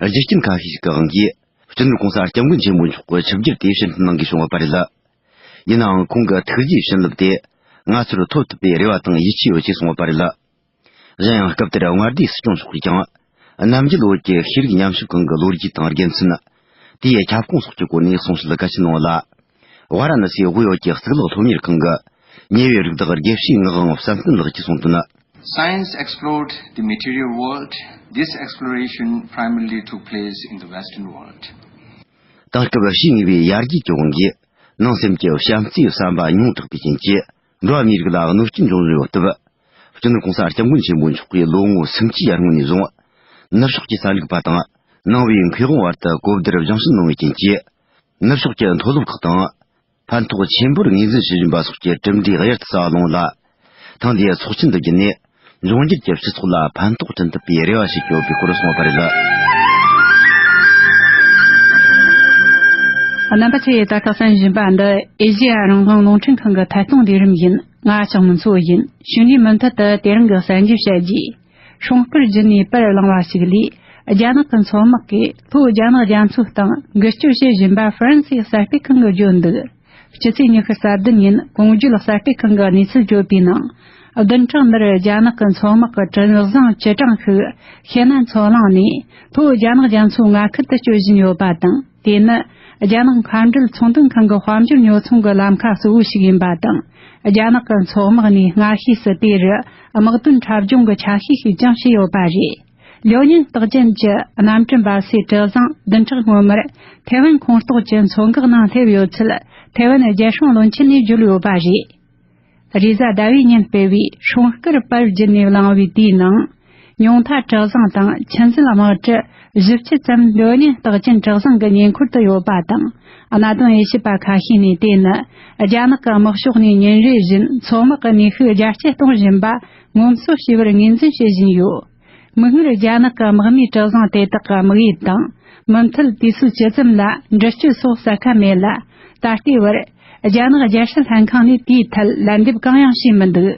རྒྱུ་རྐྱེན་ཁ་ཤས་ཤིག་གི་དབང་གིས། སྤྱི་ནོར་གོང་ས་སྐྱབས་མགོན་ཆེན་པོ་མཆོག་གི་ཆིབས་བསྒྱུར་དེ་ཕྱིར་འཐེན་གནང་དགོས་བྱུང་བ་རེད། ཡིན་ནའང་ཁོང་གི་ཐུགས་རྗེའི་བྱིན་རླབས་དེ་ང་ཚོར་ཐོབ་ཐུབ་པའི་རེ་བ་དང་ཡིད་ཆེས་ཡོད་ཅེས་གསུངས་པ་རེད། གཞན་ཡང་སྐབས་དེར་མངའ་སྡེའི་སྲིད་སྐྱོང་མཆོག་གིས་ཀྱང་། རྣམ་རྒྱལ་བོད་ཀྱི་ཤེས་རིག་ཉམས་ཞིབ་ཁང་གི་ལོ་རྒྱུས་དང་དགེ་མཚན། དེའི་ཁྱབ་ཁོངས་སོགས་ཀྱི་སྐོར་ནས་གསུང་བཤད་གལ་ཆེན་གནང་བ་ལ། ཝཱ་ར་ཎ་སིའི་དབུས་ཡོད་ཀྱི་གཙུག་ལག་སློབ་གཉེར་ཁང་གི་ཉེ་བའི་རིགས་བདག་དགེ་བཤེས་ངག་དབང་བསམ་གཏན་ལགས་ཀྱིས་གསུངས་དོན། Science explored the material world. This exploration primarily took place in the Western world. དེང་སྐབས་ཕྱིས་ངེས་པའི་ཡར་རྒྱས་ཀྱི་དབང་གིས་ནང་སེམས་ཀྱི་བྱམས་བརྩེའི་བསམ་པ་ཉུང་དྲགས་པའི་རྐྱེན་གྱིས། འགྲོ་བ་མིའི་རིགས་ལ་གནོད་སྐྱོན་འབྱུང་བཞིན་ཡོད་སྟབས། སྤྱི་ནོར་༸གོང་ས་༸སྐྱབས་མགོན་ཆེན་པོ་མཆོག་གིས་ལོ་ངོ་སུམ་ཅུའི་ཡར་སྔོན་ནས་བཟུང་། ནུབ་ཕྱོགས་ཀྱི་ཚན་རིག་པ་དང་ནང་པའི་མཁས་དབང་བར་དུ་གོ་བསྡུར་སྦྱང་བཤད་གནང་བའི་རྐྱེན་གྱིས། ནུབ་ཕྱོགས་ཀྱི་མཐོ་སློབ་ཁག་དང་། ཕན་ཐོགས་ཆེན་པོར་ངོས་འཛིན་བྱེད་བཞིན་པ་སོགས་ཀྱི་གྲུབ་འབྲས་གཡུར་དུ་ཟ་བ་ལོང་ལ། ཐེངས་འདིའི་ཚོགས་ཆེན་འདི་བརྒྱུད་ནས། འབྱུང་འགྱུར་གྱི་སྤྱི་ཚོགས་ལ་ཕན་ཐོགས་བསྐྲུན་ཐུབ་པའི་རེ་བ་བྱེད་ཀྱི་ཡོད་པའི་སྐོར་གསུངས་པ་རེད། རྣམ་པ་ཚོས་ད་ལྟ་གསན་བཞིན་པ་འདི་ཨེ་ཤེ་ཡ་རང་དབང་རླུང་འཕྲིན་ཁང་གི་ཐད་གཏོང་ལས་རིམ་ཡིན། ང་ལྕགས་མོ་མཚོ་ཡིན། ཞུ་ནས་མུ་མཐུད་དུ་དེ་རིང་གི་གསར་འགྱུར་བཤད་རྒྱུ། སྲུང་སྐར་བརྒྱུད་ནས་པར་བླངས་པ་ཞིག་ལས། རྒྱ་ནག་གི་མཚོ་དམག་གིས་ལྷོ་རྒྱ་ནག་རྒྱ་མཚོའི་སྟེང་འགུལ་སྐྱོད་བྱེད་བཞིན་པ་ཧྥ་རན་སིའི་གསར་སྤེལ་ཁང་གིས་བརྗོད་འདུག། སྤྱི་ཚེས་ཉི་ཤུ་རྩ་བདུན་ཉིན་གོང་བརྗོད་གསར་སྤེལ་ཁང་གིས་གནས་ཚུལ་བརྗོད་པའི་ནང་། བདུན་ཕྲག་འདིར་རྒྱ་ནག་གི་མཚོ་དམག་གི་གྲུ་གཟིངས་བཅུ་གྲངས་ཤིག་ཤེད་ན་མཚོ་གླིང་ནས་ལྷོ་རྒྱ་ནག་རྒྱ་མཚོའི་མངའ་ཁུལ་དུ་སྐྱོད་བཞིན་ཡོད་པ་དང་། དེ་ནི་རྒྱ་ནག་མཁའ་འགྲུལ་ཚོང་དོན་ཁང་གི་དཔལ་འབྱོར་ཉོ་ཚོང་གི་ལམ་ཁ་གཙོ་བོ་ཞིག་ཡིན་པ་དང་། རྒྱ་ནག་གི་མཚོ་དམག་ནས་སྔ་ཤོས་སུ་དེ་རུ་དམག་དོན་འཁྲབ་སྦྱོང་གི་ཆ་ཤས་ཤིག་ཀྱང་བྱས་ཡོད་པ་རེད། ལིའོ་ཉིང་རྟགས་ཅན་གྱི་གནམ་གྲུ་འབབ་སའི་གྲུ་གཟིངས་བདུན་ཕྲག་སྔོན་མར་ཐེ་ཝན་ཁོངས་གཏོགས་ཀྱི་མཚོ་འགག་ནང་སླེབས་ཡོད་ཚུལ་ཐེ་ཝན་རྒྱལ་སྲུང་བློན་ཆེན་ནས་བརྗོད་ཡོད་པ་རེད། རེས་གཟའ་ཟླ་བའི་ཉིན་སྤེལ་བའི་སྲུང་སྐར་པར་བརྒྱུད་ནས་བླངས་པའི་དེའི་ནང་། ཉུང་མཐའ་གྲུ་གཟིངས་དང་ཆུ་མཛོད་དམག་གྲུ་བཞི་བཅུ་ཙམ་ལིའོ་ཉིང་རྟགས་ཅན་གྲུ་གཟིངས་ཀྱི་ཉེ་འཁོར་དུ་ཡོད་པ་དང་། གནད་དོན་དབྱེ་ཞིབ་པ་ཁ་ཤས་ནས་དེ་ནི་རྒྱ་ནག་གི་དམག་ཕྱོགས་ནས་ཉིན་རེ་བཞིན་མཚོ་དམག་གི་ནུས་ཤུགས་རྒྱ་སྐྱེད་གཏོང་བཞིན་པ་ངོམ་སོ་བྱས་པར་ངོས་འཛིན་བྱེད་བཞིན་ཡོད། མིག་སྔར་རྒྱ་ནག་གི་དམག་མིའི་གྲུ་གཟིངས་དེ་དག་གི་དམིགས་ཡུལ་དང་། མུ་མཐུད་དུས་ཚོད་ཇི་ཙམ་ལ་འདྲི་གཅོད་སོགས་གསལ་ཁ་མེད་ལ། ད་ལྟའི་བར་རྒྱ་ནག་རྒྱལ་སྲིད་ལྷན་ཁང་ནས་དེའི་ཐད་ལན་འདེབས་གང་ཡང་བྱས་མི་འདུག།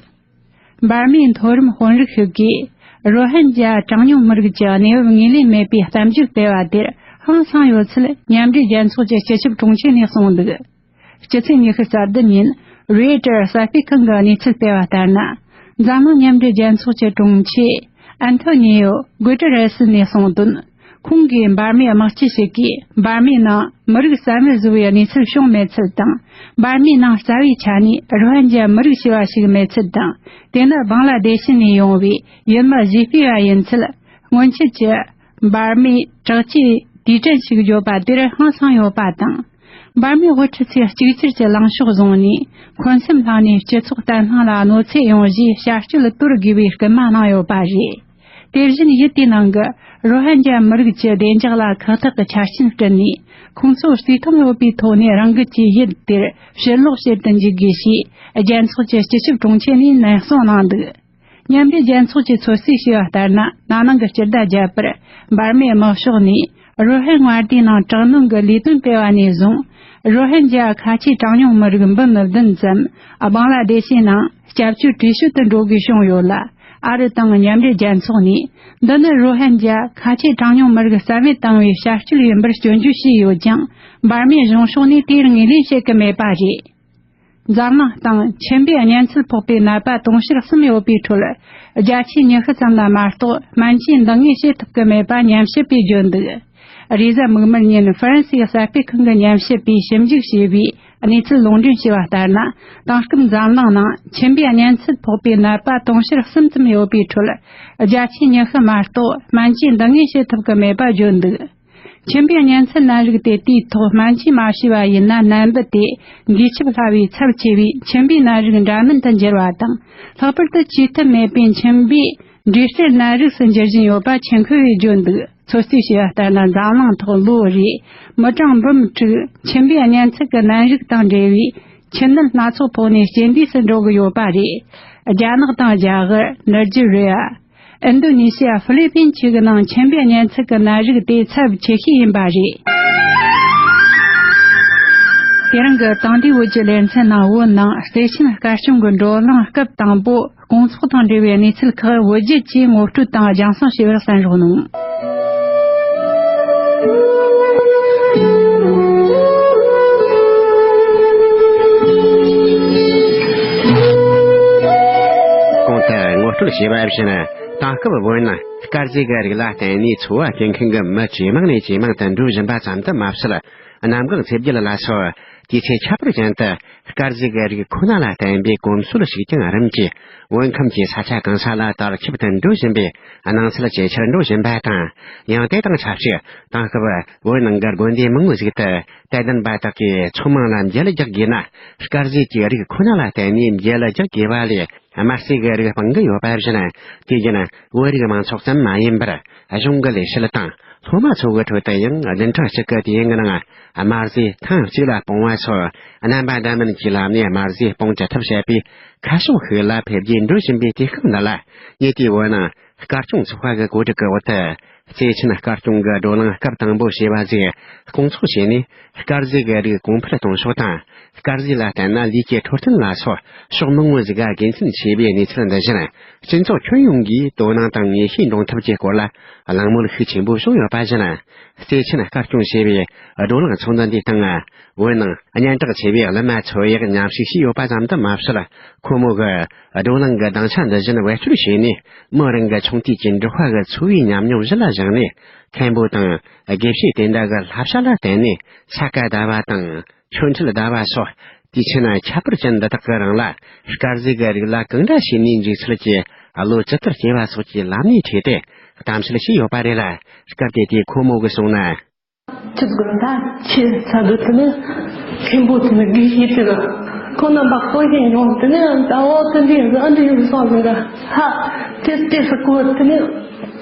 འབར་མའི་མཐོ་རིམ་དཔོན་རིགས་ཤིག་གིས་རོ་ཧིན་ཇ་གྲངས་ཉུང་མི་རིགས་ཀྱི་གནས་བབ་ངོས་ལེན་མེད་པའི་གཏམ་བརྗོད་སྤེལ་བ་དེར་ཧང་སངས་ཡོད་ཚུལ་མཉམ་འབྲེལ་རྒྱལ་ཚོགས་ཀྱི་སྤྱི་ཁྱབ་དྲུང་ཆེ་ནས་གསུངས་འདུག། སྤྱི་ཚེས་ཉི་ཤུ་རྩ་བདུན་ཉིན་རོའི་ཊར་གསར་སྤེལ་ཁང་གིས་གནས་ཚུལ་སྤེལ་བ་ལྟར་ན། འཛམ་གླིང་མཉམ་འབྲེལ་རྒྱལ་ཚོགས་ཀྱི་དྲུང་ཆེ་ཨན་ཐོ་ནི་ཡོ་གུ་ཏེ་རེ་སི་ནས་གསུངས་དོན། ཁོང་གིས་འབར་མའི་དམག་སྤྱི་ཞིག་གིས་འབར་མའི་ནང་མི་རིགས་གསར་མར་བཟོ་བའི་གནས་ཚུལ་བྱུང་མེད་ཚུལ་དང་། འབར་མའི་ནང་རྩ་བའི་ཆ་ནས་རོ་ཧན་ཇ་མི་རིགས་ཞེས་པ་ཞིག་མེད་ཚུལ་དང་། དེ་ནི་བང་ལ་དེ་ཤི་ནས་ཡོང་བའི་ཡུལ་མི་ཞི་སྤོས་པ་ཡིན་ཚུལ་སྔོན་ཆད་ཀྱི་འབར་མའི་དྲག་ཆས་དུས་དྲན་ཞིག་བརྗོད་པ་དེར་ཧང་སངས་ཡོད་པ་དང་། འབར་མའི་དབུ་ཁྲིད་ཚོས་གཅིག་གྱུར་གྱི་ལངས་ཕྱོགས་བཟུང་ནས། འཁོན་སེམས་བསླངས་ནས་སྤྱི་ཚོགས་བརྟན་ལྷིང་ལ་གནོད་འཚེ་ཡོང་རྒྱུའི་བྱ་སྤྱོད་དོར་དགོས་པའི་སྐུལ་མ་གནང་ཡོད་པ་རེད། དེ་བཞིན་ཡུལ་དེའི་ནང་གི་རོ་ཧན་ཇ་མི་རིགས་ཀྱི་བདེ་འཇགས་ལ་ཁག་ཐེག་གི་ཆ་རྐྱེན་བསྐྲུན་ནས། ཁོང་ཚོ་བརྩི་མཐོང་ཡོད་པའི་ཐོག་ནས་རང་འགུལ་གྱིས་ཡུལ་དེར་ཕྱིར་ལོག་བྱེད་དུ་འཇུག་དགོས་ཞེས་རྒྱལ་ཚོགས་ཀྱི་སྤྱི་ཁྱབ་དྲུང་ཆེ་ནས་ནན་གསུང་གནང་འདུག། མཉམ་འབྲེལ་རྒྱལ་ཚོགས་ཀྱིས་ཚོད་རྩིས་བྱས་པ་ལྟར་ན། ན་ནིང་གི་སྤྱི་ཟླ་བརྒྱད་པར་འབར་མའི་དམག་ཕྱོགས་ནས་རོ་ཧན་མངའ་སྡེའི་ནང་དྲག་གནོན་གྱི་ལས་དོན་སྤེལ་བ་ནས་བཟུང་། རོ་ཧན་ཇ་ཁ་ཆེ་གྲངས་ཉུང་མི་རིགས་འབུམ་བདུན་ཙམ་བང་ལ་དེ་ཤི་ནང་སྐྱབས་བཅོལ་བྲོས་བྱོལ་དུ་འགྲོ་དགོས་བྱུང་ཡོད་ལ། ཨ་རི་དང་མཉམ་འབྲེལ་རྒྱལ་ཚོགས་ནས་འདི་ནི་རོ་ཧན་ཇ་ཁ་ཆེ་གྲངས་ཉུང་མི་རིགས་རྩ་མེད་བཏང་བའི་བྱ་སྤྱོད་ཡིན་པར་སྐྱོན་བརྗོད་བྱས་ཡོད་ཀྱང་། འབར་མའི་གཞུང་ཕྱོགས་ནས་དེར་ངོས་ལེན་བྱེད་ཀྱི་མེད་པ་རེད། འཛམ་གླིང་སྟེང་ཁྱིམ་པའི་གཉན་ཚད་ཕོག་པའི་ནད་པ་དུང་ཕྱུར་གསུམ་ཡོད་པའི་ཁྲོད། བརྒྱ་ཆའི་ཉི་ཤུ་ཙམ་ལ་མ་གཏོགས་སྨན་བཅོས་འདང་ངེས་བྱེད་ཐུབ་ཀྱི་མེད་པ་ཉམས་ཞིབ་པས་བརྗོད་འདུག། རེས་གཟའ་མིག་དམར་ཉིན་ཧྥ་རན་སིའི་གསར་སྤེལ་ཁང་གི་ཉམས་ཞིབ་པས་ཞིབ་འཇུག་བྱས་པའི་གནས་ཚུལ་ལུང་འདྲེན་བྱས་པ་ལྟར་ན། དེང་སྐབས་འཛམ་གླིང་ནང་ཁྱིམ་པའི་གཉན་ཚད་ཕོག་པའི་ནད་པ་དུང་ཕྱུར་གསུམ་ཙམ་ཡོད་པའི་ཁྲོད། བརྒྱ་ཆའི་ཉི་ཤུ་མ་གཏོགས་སྨན་བཅོས་འདང་ངེས་བྱེད་ཐུབ་ཀྱི་མེད་པ་བརྗོད་འདུག། ཁྱིམ་པའི་གཉན་ཚད་ནད་རིགས་དེ་དུས་ཐོག་སྨན་བཅོས་མ་བྱས་པ་ཡིན་ན། ནད་འབུ་དེ་འདས་ཁྱབ་སླ་བའི་ཚབས་ཆེ་བའི་ཁྱིམ་པའི་ནད་རིགས་འདྲ་མིན་དུ་འགྱུར་བ་དང་། ལྷག་པར་དུ་བཅོས་ཐབས་མེད་པའི་ཁྱིམ་པའི་འབྲས་སྐྱེར་ནད་རིགས་སུ་འགྱུར་བཞིན་ཡོད་པ་ཆེད་འཁོད་པས་བརྗོད་འདུག། ཚོད་རྩིས་བྱས་པ་ལྟར་ན། འཛམ་གླིང་ཐོག་ལོ་རེའི་མི་གྲངས་འབུམ་དྲུག་ཁྱིམ་པའི་གཉན་ཚད་ཀྱི་ནད་རིགས་དང་འབྲེལ་བའི་འཆི་ནད་སྣ་ཚོགས་ཕོག་ནས་རྐྱེན་འདས་སུ་འགྲོ་གི་ཡོད་པ་རེད། རྒྱ་ནག་དང་རྒྱ་གར། ནི་ཇི་རི་ཡ། ཨིན་རྡོ་ནེ་ཤི་ཡ། ཧྥི་ལི་པིན་བཅས་ཀྱི་ནང་ཁྱིམ་པའི་གཉན་ཚད་ཀྱི་ནད་རིགས་དེ་ཚབས་ཆེ་ཤོས་ཡིན་པ་རེད། དེ་རིང་གི་དེང་དུས་བོད་ཀྱི་ལེ་ཚན་ནང་བོད་ནང་བརྩེ་ཆེན་སྐར་བྱུང་གི་བགྲོ་གླེང་སྐབས་དང་པོ་དགོང་ཚོགས་དང་འབྲེལ་བའི་གནས་ཚུལ་ཁག་བོད་བརྒྱུད་ཀྱིས་ངོ་སྤྲོད་དང་རྒྱང་སྲིང་བྱས་པར་གསན་རོགས་གནང་། གོང་དུ་ངོ་སྤྲོད་བྱས་པ་བཞིན། དེང་སྐབས་བོད་ནང་དཀར་ཟས་ཀྱི་རིགས་ལ་བརྟེན་ནས་འཚོ་བ་སྐྱེལ་མཁན་གྱི་མི་ཇེ་མང་ནས་ཇེ་མང་དུ་འགྲོ་བཞིན་པ་ཙམ་དུ་མ་ཟད། གནམ་འོག་འཚེབ་རྒྱུད་ལ་སོགས་དུས་ཚོད་ཁྱད་པར་ཅན་དུ་དཀར་ཟས་ཀྱི་རིགས་ཁོ་ན་ལ་བརྟེན་པའི་གོམས་སྲོལ་ཞིག་ཀྱང་རིམ་གྱིས་བོད་ཁམས་ཀྱི་ས་ཆ་གང་ས་ལ་དར་ཁྱབ་ཏུ་འགྲོ་བཞིན་པའི་སྣང་ཚུལ་ཇེ་ཆེར་འགྲོ་བཞིན་པ་དང་། ཡང་དེ་དང་ཆབས་ཅིག་དེང་སྐབས་བོད་ནང་གི་དགོན་སྡེ་མང་བོ་ཞིག་ཏུ་དད་ལྡན་པ་དག་གིས་ཚོ་མང་ལ་མཇལ་རྒྱག་དགོས་ན། དཀར་ཟས་ཀྱི་རིགས་ཁོ་ན་ལ་བརྟེན་ནས་མཇལ་རྒྱག་དགོས་པ་ལས། དམར་ཟས་ཀྱི་རིགས་སྤང་གི་ཡོད་པ་བཞིན། དུས་རྒྱུན་བོད་རིགས་མང་ཚོགས་ཙམ་མ་ཡིན་པར། གཞུང་གི་ལས་བྱེད་དང་སློབ་མ་ཚོ་གི་ཁྲོད་དུ་ཡང་བདུན་ཕྲག་གཅིག་གི་དུས་ཡུན་གྱི་ནང་དམར་ཟས་ཐེངས་གཅིག་ལ་སྤོང་བ་སོགས་རྣམ་པ་འདྲ་མིན་གྱི་ལམ་ནས་དམར་ཟས་སྤོང་ཅི་ཐུབ་བྱེད་པའི་ཁ་ཕྱོགས་ཤིག་ལ་འཕེལ་རྒྱས་འགྲོ་བཞིན་པའི་དུས་སྐབས་འདི་ལ། ངེད་དེའི་བོད་ནང་དཀར་སྐྱོང་ཚོགས་པ་གི་གོ་སྒྲིག་གི་འོག་ཏུ། བརྩེ་ཆེན་དཀར་སྐྱོང་གི་བགྲོ་གླེང་སྐབས་དང་པོ་ཞེས་པ་ཞིག་སྐོང་ཚོགས་བྱས་ནས། དཀར་ཟས་ཀྱི་རིགས་གོང་འཕེལ་གཏོང་ཕྱོགས་དང་། དཀར་ཟས་ལ་བརྟེན་ན་ལུས་ཀྱི་འཕྲོད་བསྟེན་ལ་སོགས་ཕྱོགས་མང་བོ་ཞིག་ག་དགེ་མཚན་ཆེ་བའི་གནས་ཚུལ་འདི་བཞིན། སྤྱི་ཚོགས་ཁྱོན་ཡོངས་ཀྱིས་དོ་སྣང་དང་ངེས་ཤེས་འདྲོངས་ཐབས་ཀྱི་སྐོར་ལ་གླེང་མོལ་ཤུགས་ཆེན་པོ་བྱུང་ཡོད་པ་བཞིན། བརྩེ་ཆེན་དཀར་སྐྱོང་ཞེས་པའི་བགྲོ་གླེང་ཚོགས་འདུ་འདིའི་སྟེང་། བོད་ནང་སྙན་གྲགས་ཆེ་བའི་གླུ་མ་ཚོ་ཡིས་མཉམ་ཞུགས་བྱས་ཡོད་པ་ཙམ་དུ་མ་ཟད། ཁོ་མོ་གི་བགྲོ་གླེང་གི་སྡིངས་ཆ་འདི་བཞིན་བེད་སྤྱོད་བྱས་ནས། མི་རང་གི་ཆུང་དུས་ཀྱི་འབྲོག་པ་གི་འཚོ་བའི་ཉམས་མྱོང་གཞི་ལ་བཞག་ནས། མཁན་པོ་དང་དགེ་བཤེས་དེ་འདྲ་གི་བསླབ་བྱ་ལ་བརྟེན་ནས། ས་ག་ཟླ་བ་དང་ཆོ་འཕྲུལ་ཟླ་བ་སོགས་དུས་ཆེན་ཁྱད་པར་ཅན་འདི་དག་གི་རིང་ལ། དཀར་ཟས་ཀྱི་རིགས་ལ་གང་འདྲ་བྱས་ནས་འཇུག་ཚུལ་གྱི་བློ་ཇི་ལྟར་སྐྱེ་བ་སོགས་ཀྱི་ལམ་ནས་འཕྲོས་ཏེ་གཏམ་བཤད་བྱས་ཡོད་པ་རེད་ལ། སྐབས་དེ་དུས་ཁོ་མོ་གིས་གསུངས་ན། ཁྱེད་ཚོ་ད་ཁྱེད་ཚ་དུ་དེ་ནི་མཁན་པོ་དེ་ནི་དགེ་བཤེས་དེ་ལ་ཁོ་རྣམ་པ་ཁོ་ཞིག་མྱོང་། དེ་ནི་ད་འོ་དེ་འདྲའི་ཨ་འདྲའི་སོང་ཟིན་ག་ཧ། དེ་དེ་སུ་གོ་དེ་ནི་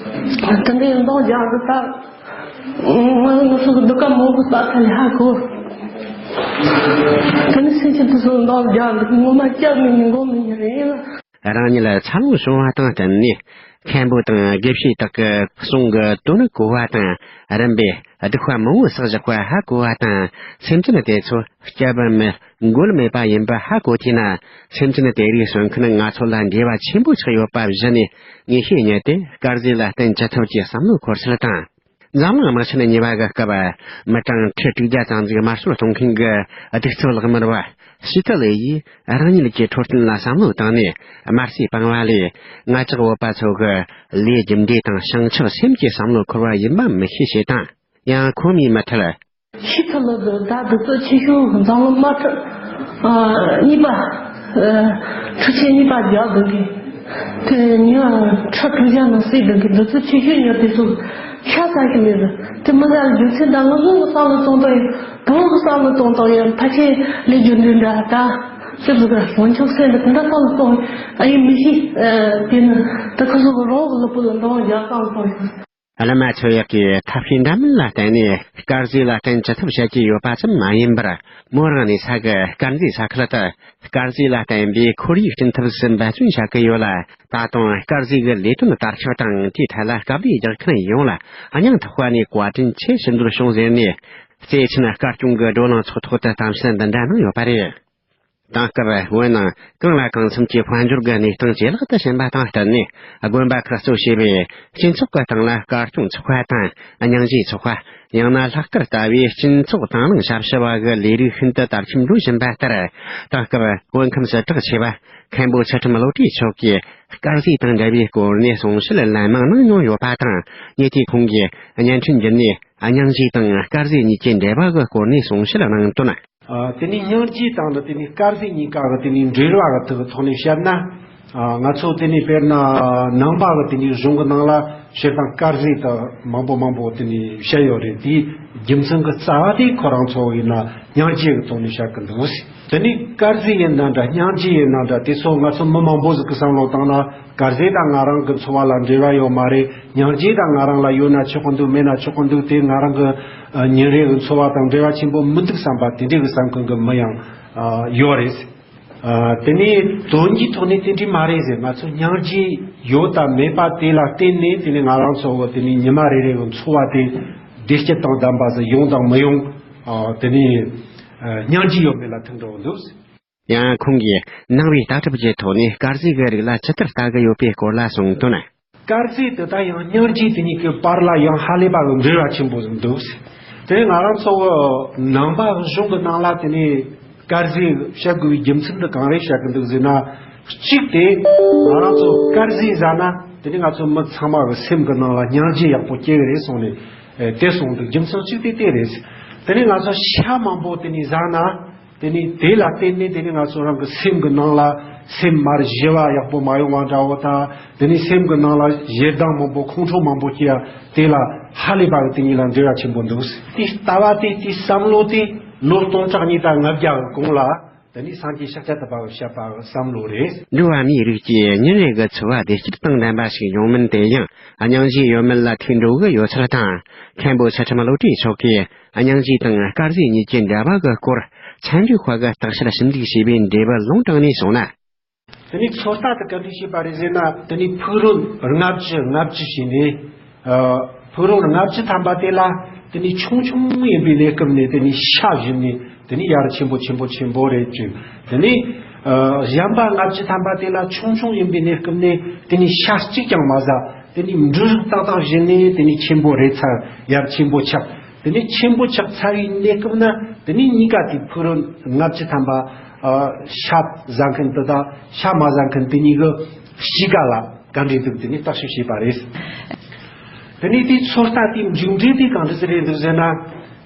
དེ་འདྲའི་འདང་རྒྱག་གི། ད་ང་ང་ཚོ་གི་འདུག་ག་མང་པོ་ལྟ་ཁ་ལས་ཧ་གོ། དེ་ནི་སེམས་ཅན་དེ་ཚོ་འདང་རྒྱག་གི། ངོ་མ་སྐྱབས་མི་ཉན་མགོ་མི་ཉན་རེད། རང་ཉིད་འཚར་ལོངས་བྱུང་བ་དང་བསྟུན་ནས། མཁན་པོ་དང་དགེ་བཤེས་དག་གི་གསུང་གི་དོན་གོ་བ་དང་། རིམ་པས་སྡིག་པ་མང་བོ་བསགས་བཞག་པ་ཧ་གོ་བ་དང་། སེམས་ཅན་དེ་ཚོ་སྐྱབས་མེད་མགོན་མེད་པ་ཡིན་པ་ཧ་གོ་ཐུབ་ན། སེམས་ཅན་དེ་རིགས་གསོན་མཁན་ང་ཚོ་ལ་འབྲེལ་བ་ཆེན་པོ་ཆགས་ཡོད་པ་གཞི་ནས། ངེས་ཤེས་རྙེད་དེ་དཀར་ཟས་ལ་བརྟེན་ཅི་ཐུབ་ཀྱི་བསམ་བློ་འཁོར་ཚུལ་དང་། འཛམ་གླིང་དམག་ཆེན་གཉིས་པ་གི་སྐབས། མི་གྲངས་ཁྲི་དྲུག་བརྒྱ་ཙམ་ཞིག་དམར་གསོད་གཏོང་མཁན་གྱི་གདུག་རྩུབ་ལག་དམར་བ་ཞི་ཐུ་ལི་ཡིས་རང་ཉིད་ཀྱི་འཕྲོད་བསྟེན་ལ་བསམ་བློ་བཏང་ནས། དམར་ཟས་སྤངས་པ་ལས་ང་ཅག་བོད་པ་ཚོ་གི་ལས་རྒྱུ་འབྲས་དང་བྱང་ཆུབ་སེམས་ཀྱི་བསམ་བློ་འཁོར་བ་ཡིན་པ་མི་ཤེས་ཞེས་དང་། ཡང་ཁོ་མོས་མུ་མཐུད། ཞི་ཐུ་ལི་དེ་ད་གདུག་རྩུབ་ཆེ་ཤོས་འཛམ་གླིང་དམག་ཁྲི་ཨ་གཉིས་པ། ཨ་འཕྲུལ་ཆས་གཉིས་པ་རྒྱག་འདུག་གི། དེ་ཉིན་ཁྲི་དྲུག་བརྒྱ་ནང་བསྲེགས་འདུག་གི། གདུག་རྩུབ་ཆེ་ཤོས་ཉོ་དེ་ཚོ་ཤ་ཟ་གི་མེད་ཟེར། དེ་མི་ཟ་ལ་རྒྱུ་མཚན་ད་ང་ཚོ་གི་བསམ་བློ་གཏོང་སྟངས་ཡིན། བོད་གི་བསམ་བློ་གཏོང་སྟངས་ཡིན། ཕལ་ཆེར་ལས་རྒྱུ་འབྲས་འདྲ། ད་ཅི་ཟེར་གི་རེད། སྔོན་ཆད་སེམས་ལ་དེ་འདྲ་བསམ་བློ་གཏོང་ཨ་ཡིན་མི་ཤེས། ཨ་དེ་ནི་ད་ཁོ་ཚོ་གི་རང་གི་ལུས་པོ་ལ་འདང་རྒྱག་བསམ་བློ་གཏོང་ཤོག། བླ་མ་ཚོ་ཡག་གིས་ཐབས་ཤེས་འདྲ་མིན་ལ་བརྟེན་ནས་དཀར་ཟས་ལ་བརྟེན་ཅི་ཐུབ་བྱེད་ཀྱི་ཡོད་པ་ཙམ་མ་ཡིན་པར། མོ་རང་གནས་ས་གི་དཀར་མཛེས་ས་ཁུལ་དུ་དཀར་ཟས་ལ་བརྟེན་པའི་ཁོར་ཡུག་སྐྲུན་ཐབས་སུ་འབད་བརྩོན་བྱ་གི་ཡོད་ལ། ད་དུང་དཀར་ཟས་ཀྱི་ལས་དོན་དར་ཁྱབ་དང་དེའི་ཐད་ལ་དཀའ་ལས་རྒྱག་མཁན་ཡོངས་ལ་སྙིང་ཐག་པ་ནས་བཀའ་དྲིན་ཆེ་ཞུ་འདོད་བྱུང་ཟེར་ནས། བརྩེ་ཆེན་དཀར་སྐྱོང་གི་བགྲོ་གླེང་ཚོགས་ཐོག་ཏུ་གཏམ་བཤད་འདི་འདྲ་གནང་ཡོད་པ་རེད། དེང་སྐབས་བོད་ནང་གང་ལ་གང་འཚམ་གྱི་དཔལ་འབྱོར་གྱི་གནས་སྟངས་ཇེ་ལེགས་དུ་ཕྱིན་པ་དང་བསྟུན་ནས། དགོན་པ་ཁག་གཙོ་བྱས་པའི་སྤྱི་ཚོགས་ཀྱི་སྟེང་ལ་དཀར་སྐྱོང་ཚོགས་པ་དང་། སྙིང་རྗེ་ཚོགས་པ། ཡང་ན་ལྷག་དཀར་ལྟ་བུའི་སྤྱི་ཚོགས་དང་བླངས་ཞབས་ཞུ་བ་གི་ལས་རིགས་ཤིན་ཏུ་དར་ཁྱབ་འགྲོ་བཞིན་པ་ལྟར། དེང་སྐབས་བོད་ཁམས་སུ་གྲགས་ཆེ་བ་མཁན་པོ་ཚུལ་ཁྲིམས་བློ་གྲོས་མཆོག་གིས་དཀར་ཟས་དང་འབྲེལ་བའི་སྐོར་ནས་གསུང་བཤད་ལན་མང་གནང་མྱོང་ཡོད་པ་དང་། ངེད་ཀྱིས་ཁོང་གི་བརྙན་འཕྲིན་བརྒྱུད་ནས་སྙིང་རྗེ་དང་དཀར་ཟས་གཉིས་ཀྱི་འབྲེལ་བ་གི་སྐོར་ནས་གསུང་བཤད་གནང་དོན། ཨ། དེ་ནས་སྙིང་རྗེ་དང་ནི་དེ་ནས་དཀར་ཟས་གཉིས་ཀ་གི་དེ་ནས་འབྲེལ་བ་གི་ཐོག་ནས་བཤད་ན། ཨ། ང་ཚོ་དེ་ནས་དཔེར་ན་ནང་པ་གི་དེ་ནས་གཞུང་གི་ནང་ལ་བཤད་སྟངས་དཀར་ཟས་དང་མང་པོ་མང་པོ་དེ་ནས་བཤད་ཡོད་རེད། དེའི་རྒྱུ་མཚན་གི་རྩ་བ་དེ་ཁོ་རང་ཚོ་ཡིན་ན་སྙིང་རྗེ་གི་ཐོག་ནས་བཤད་གི་འདུག། དེ་ནས་དཀར་ཟས་ཡིན་ན་འདྲ། སྙིང་རྗེ་ཡིན་ན་འདྲ། དེ་ཚོ་ང་ཚོ་མི་མང་པོ་ཟིག་གི་བསམ་བློ་བཏང་ན། དཀར་ཟས་དང་ང་རང་གི་འཚོ་བ་ལ་འབྲེལ་བ་ཡོད་མ་རེད། སྙིང་རྗེ་དང་ང་རང་ལ་ཡོད་ན་ཆོག་གི་འདུག། མེད་ན་ཆོག་གི་འདུག། དེ་ང་རང་གི་ཨ་ཉིན་རེ་གི་འཚོ་བ་དང་འབྲེལ་བ་ཆེན་པོ་མི་འདུག་བསམ་པ་དེ་འདྲའི་གི་བསམ་མཁན་གི་མི་ཡང་ཨ་ཡོད་རེད། ཨ་དེ་ནས་དོན་གྱི་ཐོག་ནས་དེ་འདྲའི་མ་རེད་ཟེར། ང་ཚོ་སྙིང་རྗེ་ཡོད་དང་མེད་པ་དེ་ལ་བརྟེན་ནས། དེ་ནས་ང་རང་ཚོ་གི་དེ་ནས་ཉི་མ་རེ་རེ་གི་འཚོ་བ་དེ་བདེ་སྐྱིད་དང་ལྡན་པ་ཟིག་ཡོང་དང་མི་ཡོང་། ཨ་དེ་ནས་ཨ་སྙིང་རྗེ་ཡོད་མེད་ལ་ཐུག་འགྲོ་གི་འདུག། ཡང་ཁོང་གིས་ནང་པའི་ལྟ་གྲུབ་ཀྱི་ཐོག་ནས་དཀར་ཟས་ཀྱི་རིགས་ལ་ཇི་ལྟར་ལྟ་གི་ཡོད་པའི་སྐོར་ལ་གསུངས་དོན། དཀར་ཟས་དེ་དང་ཡང་སྙིང་རྗེ་དེ་གཉིས་ཀྱི་བར་ལ་ཡང་ཧ་ལས་པ་གི་འབྲེལ་བ་ཆེན་པོ་ཟིག་འདུག། དེ་ནས་ང་རང་ཚོ་གི་ནང་པ་གི་གཞུང་གི་ནང་ལ་དེ་ནས་དཀར་ཟས་བཤད་དགོས་པའི་རྒྱུ་མཚན་དེ་གང་རེད་བཤད་གི་འདུག་ཟེར་ན། གཅིག་དེ་ང་རང་ཚོ་དཀར་ཟས་ཟ་ན། དེ་ནས་ང་ཚོ་མི་ཚང་མ་གི་སེམས་གི་ནང་ལ་སྙིང་རྗེ་ཡག་པོ་སྐྱེ་གི་རེད་གསུངས་ནས། ཨེ། དེ་གསུངས་འདུག་རྒྱུ་མཚན་གཅིག་དེ་དེ་རེད། དེ་ནས་ང་ཚོ་ཤ་མང་པོ་དེ་ནས་ཟ་ན། དེ་ནས་དེ་ལ་བརྟེན་ནས་དེ་ནས་ང་ཚོ་རང་གི་སེམས་གི་ནང་ལ་སེམས་མར་ཞི་བ་ཡག་པོ་མ་ཡོང་བ་འདྲ་བོ་དང་། དེ་ནས་སེམས་གི་ནང་ལ་ཞེ་སྡང་མང་པོ་ཁོང་ཁྲོ་མང་པོ་སྐྱེ་ཡ། དེ་ལ་ཧ་ལས་པ་གི་དེ་གཉིས་ལ་འབྲེལ་བ་ཆེན་པོ་འདུག་དེ་ལྟ་བ་དེ། དེ་བསམ་བློ་དེ་ལོ་སྟོང་ཕྲག་གཉིས་དང་ལྔ་བརྒྱ་གི་གོང་ལ། དེ་ནས་སངས་རྒྱས་ཤཱཀྱ་ཐུབ་པ་གིས་བཤད་པ་གི་བསམ་བློ་རེད། འགྲོ་བ་མིའི་རིགས་ཀྱི་ཉིན་རེ་གི་འཚོ་བ་བདེ་སྐྱིད་དང་ལྡན་པ་ཞིག་ཡོང་མིན་དེ་ཡང་སྙིང་རྗེ་ཡོད་མེད་ལ་ཐུག་འགྲོ་གི་ཡོད་ཚུལ་དང་། མཁན་པོ་ཚུལ་ཁྲིམས་བློ་གྲོས་མཆོག་གིས་སྙིང་རྗེ་དང་དཀར་ཟས་གཉིས་ཀྱི་འབྲེལ་བ་གི་སྐོར་ཚན་རིག་པ་གིས་བརྟག་དཔྱད་ཞིབ་འཇུག་བྱས་པའི་འབྲས་བུ་ལུང་དྲངས་ནས་སོང་ན། དེ་ནས་ཚོད་ལྟ་དེ་ག་འདྲ་བྱས་པ་རེད་ཟེར་ན། དེ་ནས་ཕུག་རོན་ལྔ་བཅུ་ལྔ་བཅུ་བྱས་ནས། ཨ། ཕུག་རོན་ལྔ་བཅུ་ཐམ་པ་དེ་ལ་དེ་ནས་ཆུང་ཆུང་ཡིན་པའི་གནས་སྐབས་ནས་དེ་ནས་ཤ་བཞིན་ནས། དེ་ནས་ཡར་ཆེན་པོ་ཆེན་པོ་ཆེན་པོ་རེད་ཅིང་། དེ་ནས། ཨ། གཞན་པ་ལྔ་བཅུ་ཐམ་པ་དེ་ལ་ཆུང་ཆུང་ཡིན་པའི་གནས་སྐབས་ནས་དེ་ནས་ཤ་གཅིག་ཀྱང་མ་ཟ། དེ་ནས་འབྲུ་རིགས་ཏག་ཏག་བཞིན་ནས་དེ་ནས་ཆེན་པོ་རེད་ཚར། ཡར་ཆེན་པོ་ཆགས། དེ་ནས་ཆེན་པོ་ཆགས་ཚར་བའི་གནས་སྐབས་ན། དེ་ནས་གཉིས་ཀ་དེ་ཕུག་རོན་ལྔ་བཅུ་ཐམ་པ། ཨ། ཤ་ཟ་མཁན་དེ་དང་ཤ་མ་ཟ་མཁན་དེ་གཉིས་ཀྱི་གཤིས་ཀ་ལ་ག་འདྲ་འདུག་དེ་ནས་བརྟག་ཞིབ་བྱས་པ་རེད། དེ་ནས་དེའི་ཚོད་ལྟ་དེའི་མཇུག་འབྲས་དེ་གང་འདྲ་ཟིག་རེད་འདུག་ཟེར་ན།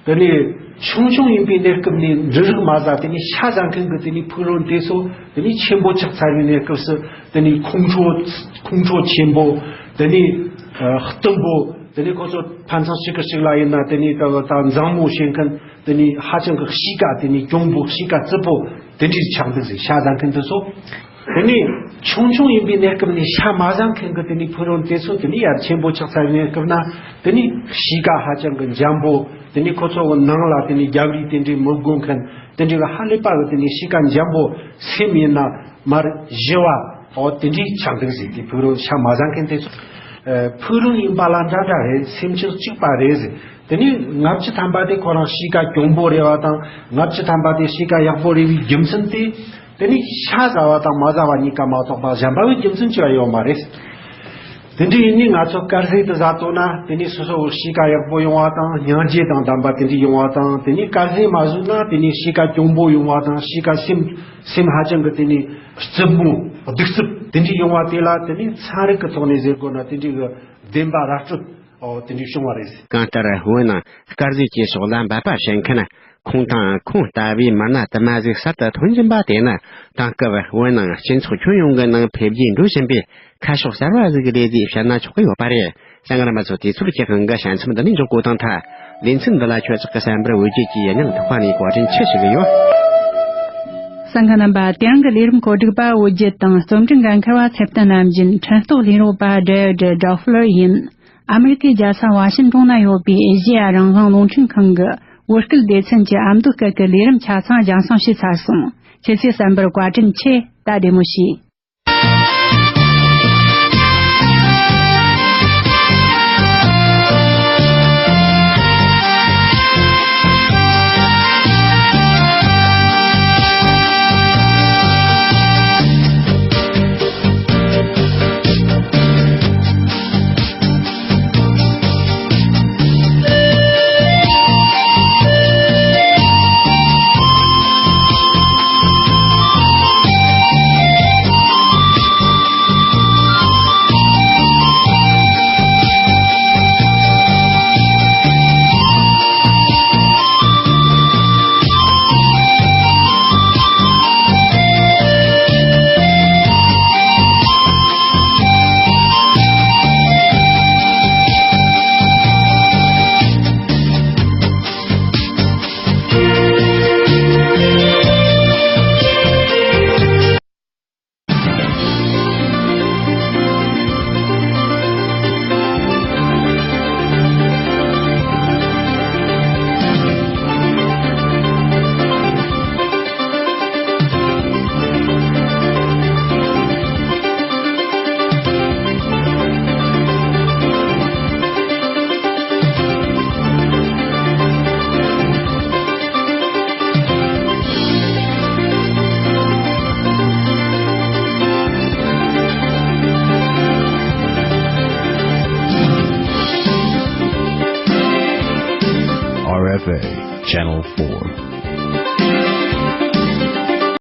དེ་ནས་ཆུང་ཆུང་ཡིན་པའི་གནས་སྐབས་ནས་འབྲུ་རིགས་མ་ཟ། དེ་ནས་ཤ་ཟ་མཁན་གྱི་དེ་ནས་ཕུག་རོན་དེ་ཚོ་དེ་ནས་ཆེན་པོ་ཆགས་ཚར་བའི་གནས་སྐབས་སུ། དེ་ནས་ཁོང་ཁྲོ་ཁོང་ཁྲོ་ཆེན་པོ། དེ་ནས་ཨ་གཏུམ་པོ། དེ་ནས་ཁོ་ཚོ་ཕན་ཚུན་གཅིག་གིས་གཅིག་ལ་ཡིན་ན་དེ་ནས་ད་ད་མཛངས་མོ་བྱེད་མཁན། དེ་ནས་ཧ་ཅང་གི་གཤིས་ཀ་དེ་ནས་གྱོང་པོ། གཤིས་ཀ་རྩུབ་པོ་དེ་འདྲའི་ཆགས་འདུག་ཟེར། ཤ་ཟ་མཁན་དེ་ཚོ། དེ་ནས་ཆུང་ཆུང་ཡིན་པའི་གནས་སྐབས་ནས་ཤ་མ་ཟ་མཁན་གྱི་དེ་ནས་ཕུག་རོན་དེ་ཚོ་དེ་ནས་ཡར་ཆེན་པོ་ཆགས་ཚར་བའི་གནས་སྐབས་ན། དེ་ནས་གཤིས་ཀ་ཧ་ཅང་གི་འཇམ་པོ། དེ་ནས་ཁོ་ཚོ་གི་ནང་ལ་དེ་ནས་རྒྱབ་རིས་དེ་འདྲའི་མི་དགོས་མཁན། དེ་འདྲའི་གི་ཧ་ལས་པ་གི་དེ་ནས་གཤིས་ཀ་འཇམ་པོ། སེམས་ཡིན་ན་མར་ཞི་བ། འོ། དེ་འདྲའི་ཆགས་འདུག་ཟེར། དེ་ཕུག་རོན་ཤ་མ་ཟ་མཁན་དེ་ཚོ། ཨ། ཕུག་རོན་ཡིན་པ་ལ་འདྲ་འདྲ་རེད། སེམས་ཅན་གཅིག་པ་རེད་ཟེར། དེ་ནས་ལྔ་བཅུ་ཐམ་པ་དེ་ཁོ་རང་གཤིས་ཀ་གྱོང་པོ་རེད་པ་དང་། ལྔ་བཅུ་ཐམ་པ་དེ་གཤིས་ཀ་ཡག་པོ་རེད་པའི་རྒྱུ་མཚན་དེ། དེ་ནས་ཤ་ཟ་བ་དང་མ་ཟ་བ་གཉིས་ཀ་མ་གཏོགས་པ་གཞན་པ་བའི་རྒྱུ་མཚན་ཅི་ཡང་ཡོད་མ་རེད། དེ་འདྲ་ཡིན་ནས་ང་ཚོ་དཀར་ཟས་དེ་ཟ་ཐུབ་ན། དེ་ནས་སོ་སོ་གི་གཤིས་ཀ་ཡག་པོ་ཡོང་བ་དང་། སྙིང་རྗེ་དང་ལྡན་པ་དེ་འདྲ་ཡོང་བ་དང་། དེ་ནས་དཀར་ཟས་མ་ཟོས་ན་དེ་ནས་གཤིས་ཀ་གྱོང་པོ་ཡོང་བ་དང་། གཤིས་ཀ་སེམས་སེམས་ཧ་ཅང་གི་དེ་ནས་རྩུབ་མོ། གདུག་རྩུབ་དེ་འདྲ་ཡོང་བ་དེ་ལ་དེ་ནས་ཚན་རིག་གི་ཐོག་ནས་ཟེར་དགོས་ན། དེ་འདྲའི་གི་བདེན་པ་ར་སྤྲོད། འོ། དེ་འདྲའི་བྱུང་བ་རེད། གང་ལྟར་བོད་ནང་དཀར་ཟས་ཀྱི་ཕྱོགས་ལ་འབད་པ་བྱེད་མཁན། ཁོང་དང་ཁོང་ལྟ་བུའི་མི་སྣ་དུ་མ་ཟིག་གསར་དུ་ཐོན་བཞིན་པ་དེ་ནི། དེང་སྐབས་བོད་ནང་སྤྱི་ཚོགས་ཁྱོན་ཡོངས་ཀྱི་ནང་འཕེལ་རྒྱས་འགྲོ་བཞིན་པའི་ཁ་ཕྱོགས་གསར་བ་ཟིག་གི་ལས་ཟིག་བཤད་ན་ཆོག་གི་ཡོད་པ་རེད། སེང་གེ་རྣམ་པ་ཚོ། དུས་ཚོད་ཀྱི་དབང་གིས་ཞལ་མཚམས་འདི་ནས་འཇོག་དགོས་དང་ཐལ། ལེ་ཚན་འདི་ལ་ཁྱོད་ཅག་གི་གསན་པར་འོད་བརྒྱུད་ཀྱིས་ཡང་སྙིང་ཐག་པ་ནས་བཀའ་དྲིན་ཆེ་ཞུ་གི་ཡོད། སེང་གེ་རྣམ་པ། དེ་རིང་གི་ལས་རིམ་གོ་སྒྲིག་པ་འོད་བརྒྱུད་དང་། རྩོམ་སྒྲིག་འགན་འཁུར་བ་ཚེ་བརྟན་རྣམ་རྒྱལ། འཕྲིན་གཏོང་ལས་རོགས་པ་ཌེ་ཝིཌ་ཌོ་ཕླེར་ཡིན། ཨ་མི་རི་ཀའི་རྒྱལ་ས་ཝ་ཤིན་ཏོན་ན་ཡོད་པའི་ཨེ་ཤེ་ཡ་རང་དབང་རླུང་འཕྲིན་ཁང་གི་བོད་སྐད་སྡེ་ཚན་གྱི་ཨ་མདོ་སྐད་ཀྱི་ལས་རིམ་ཆ་ཚང་རྒྱང་སྲིང་བྱས་ཚར་སོང་། ཁྱེད་ཚོས་གསན་པར་བཀའ་དྲིན་ཆེ། ད་བདེ་མོ་བྱོས། R F A, Channel four.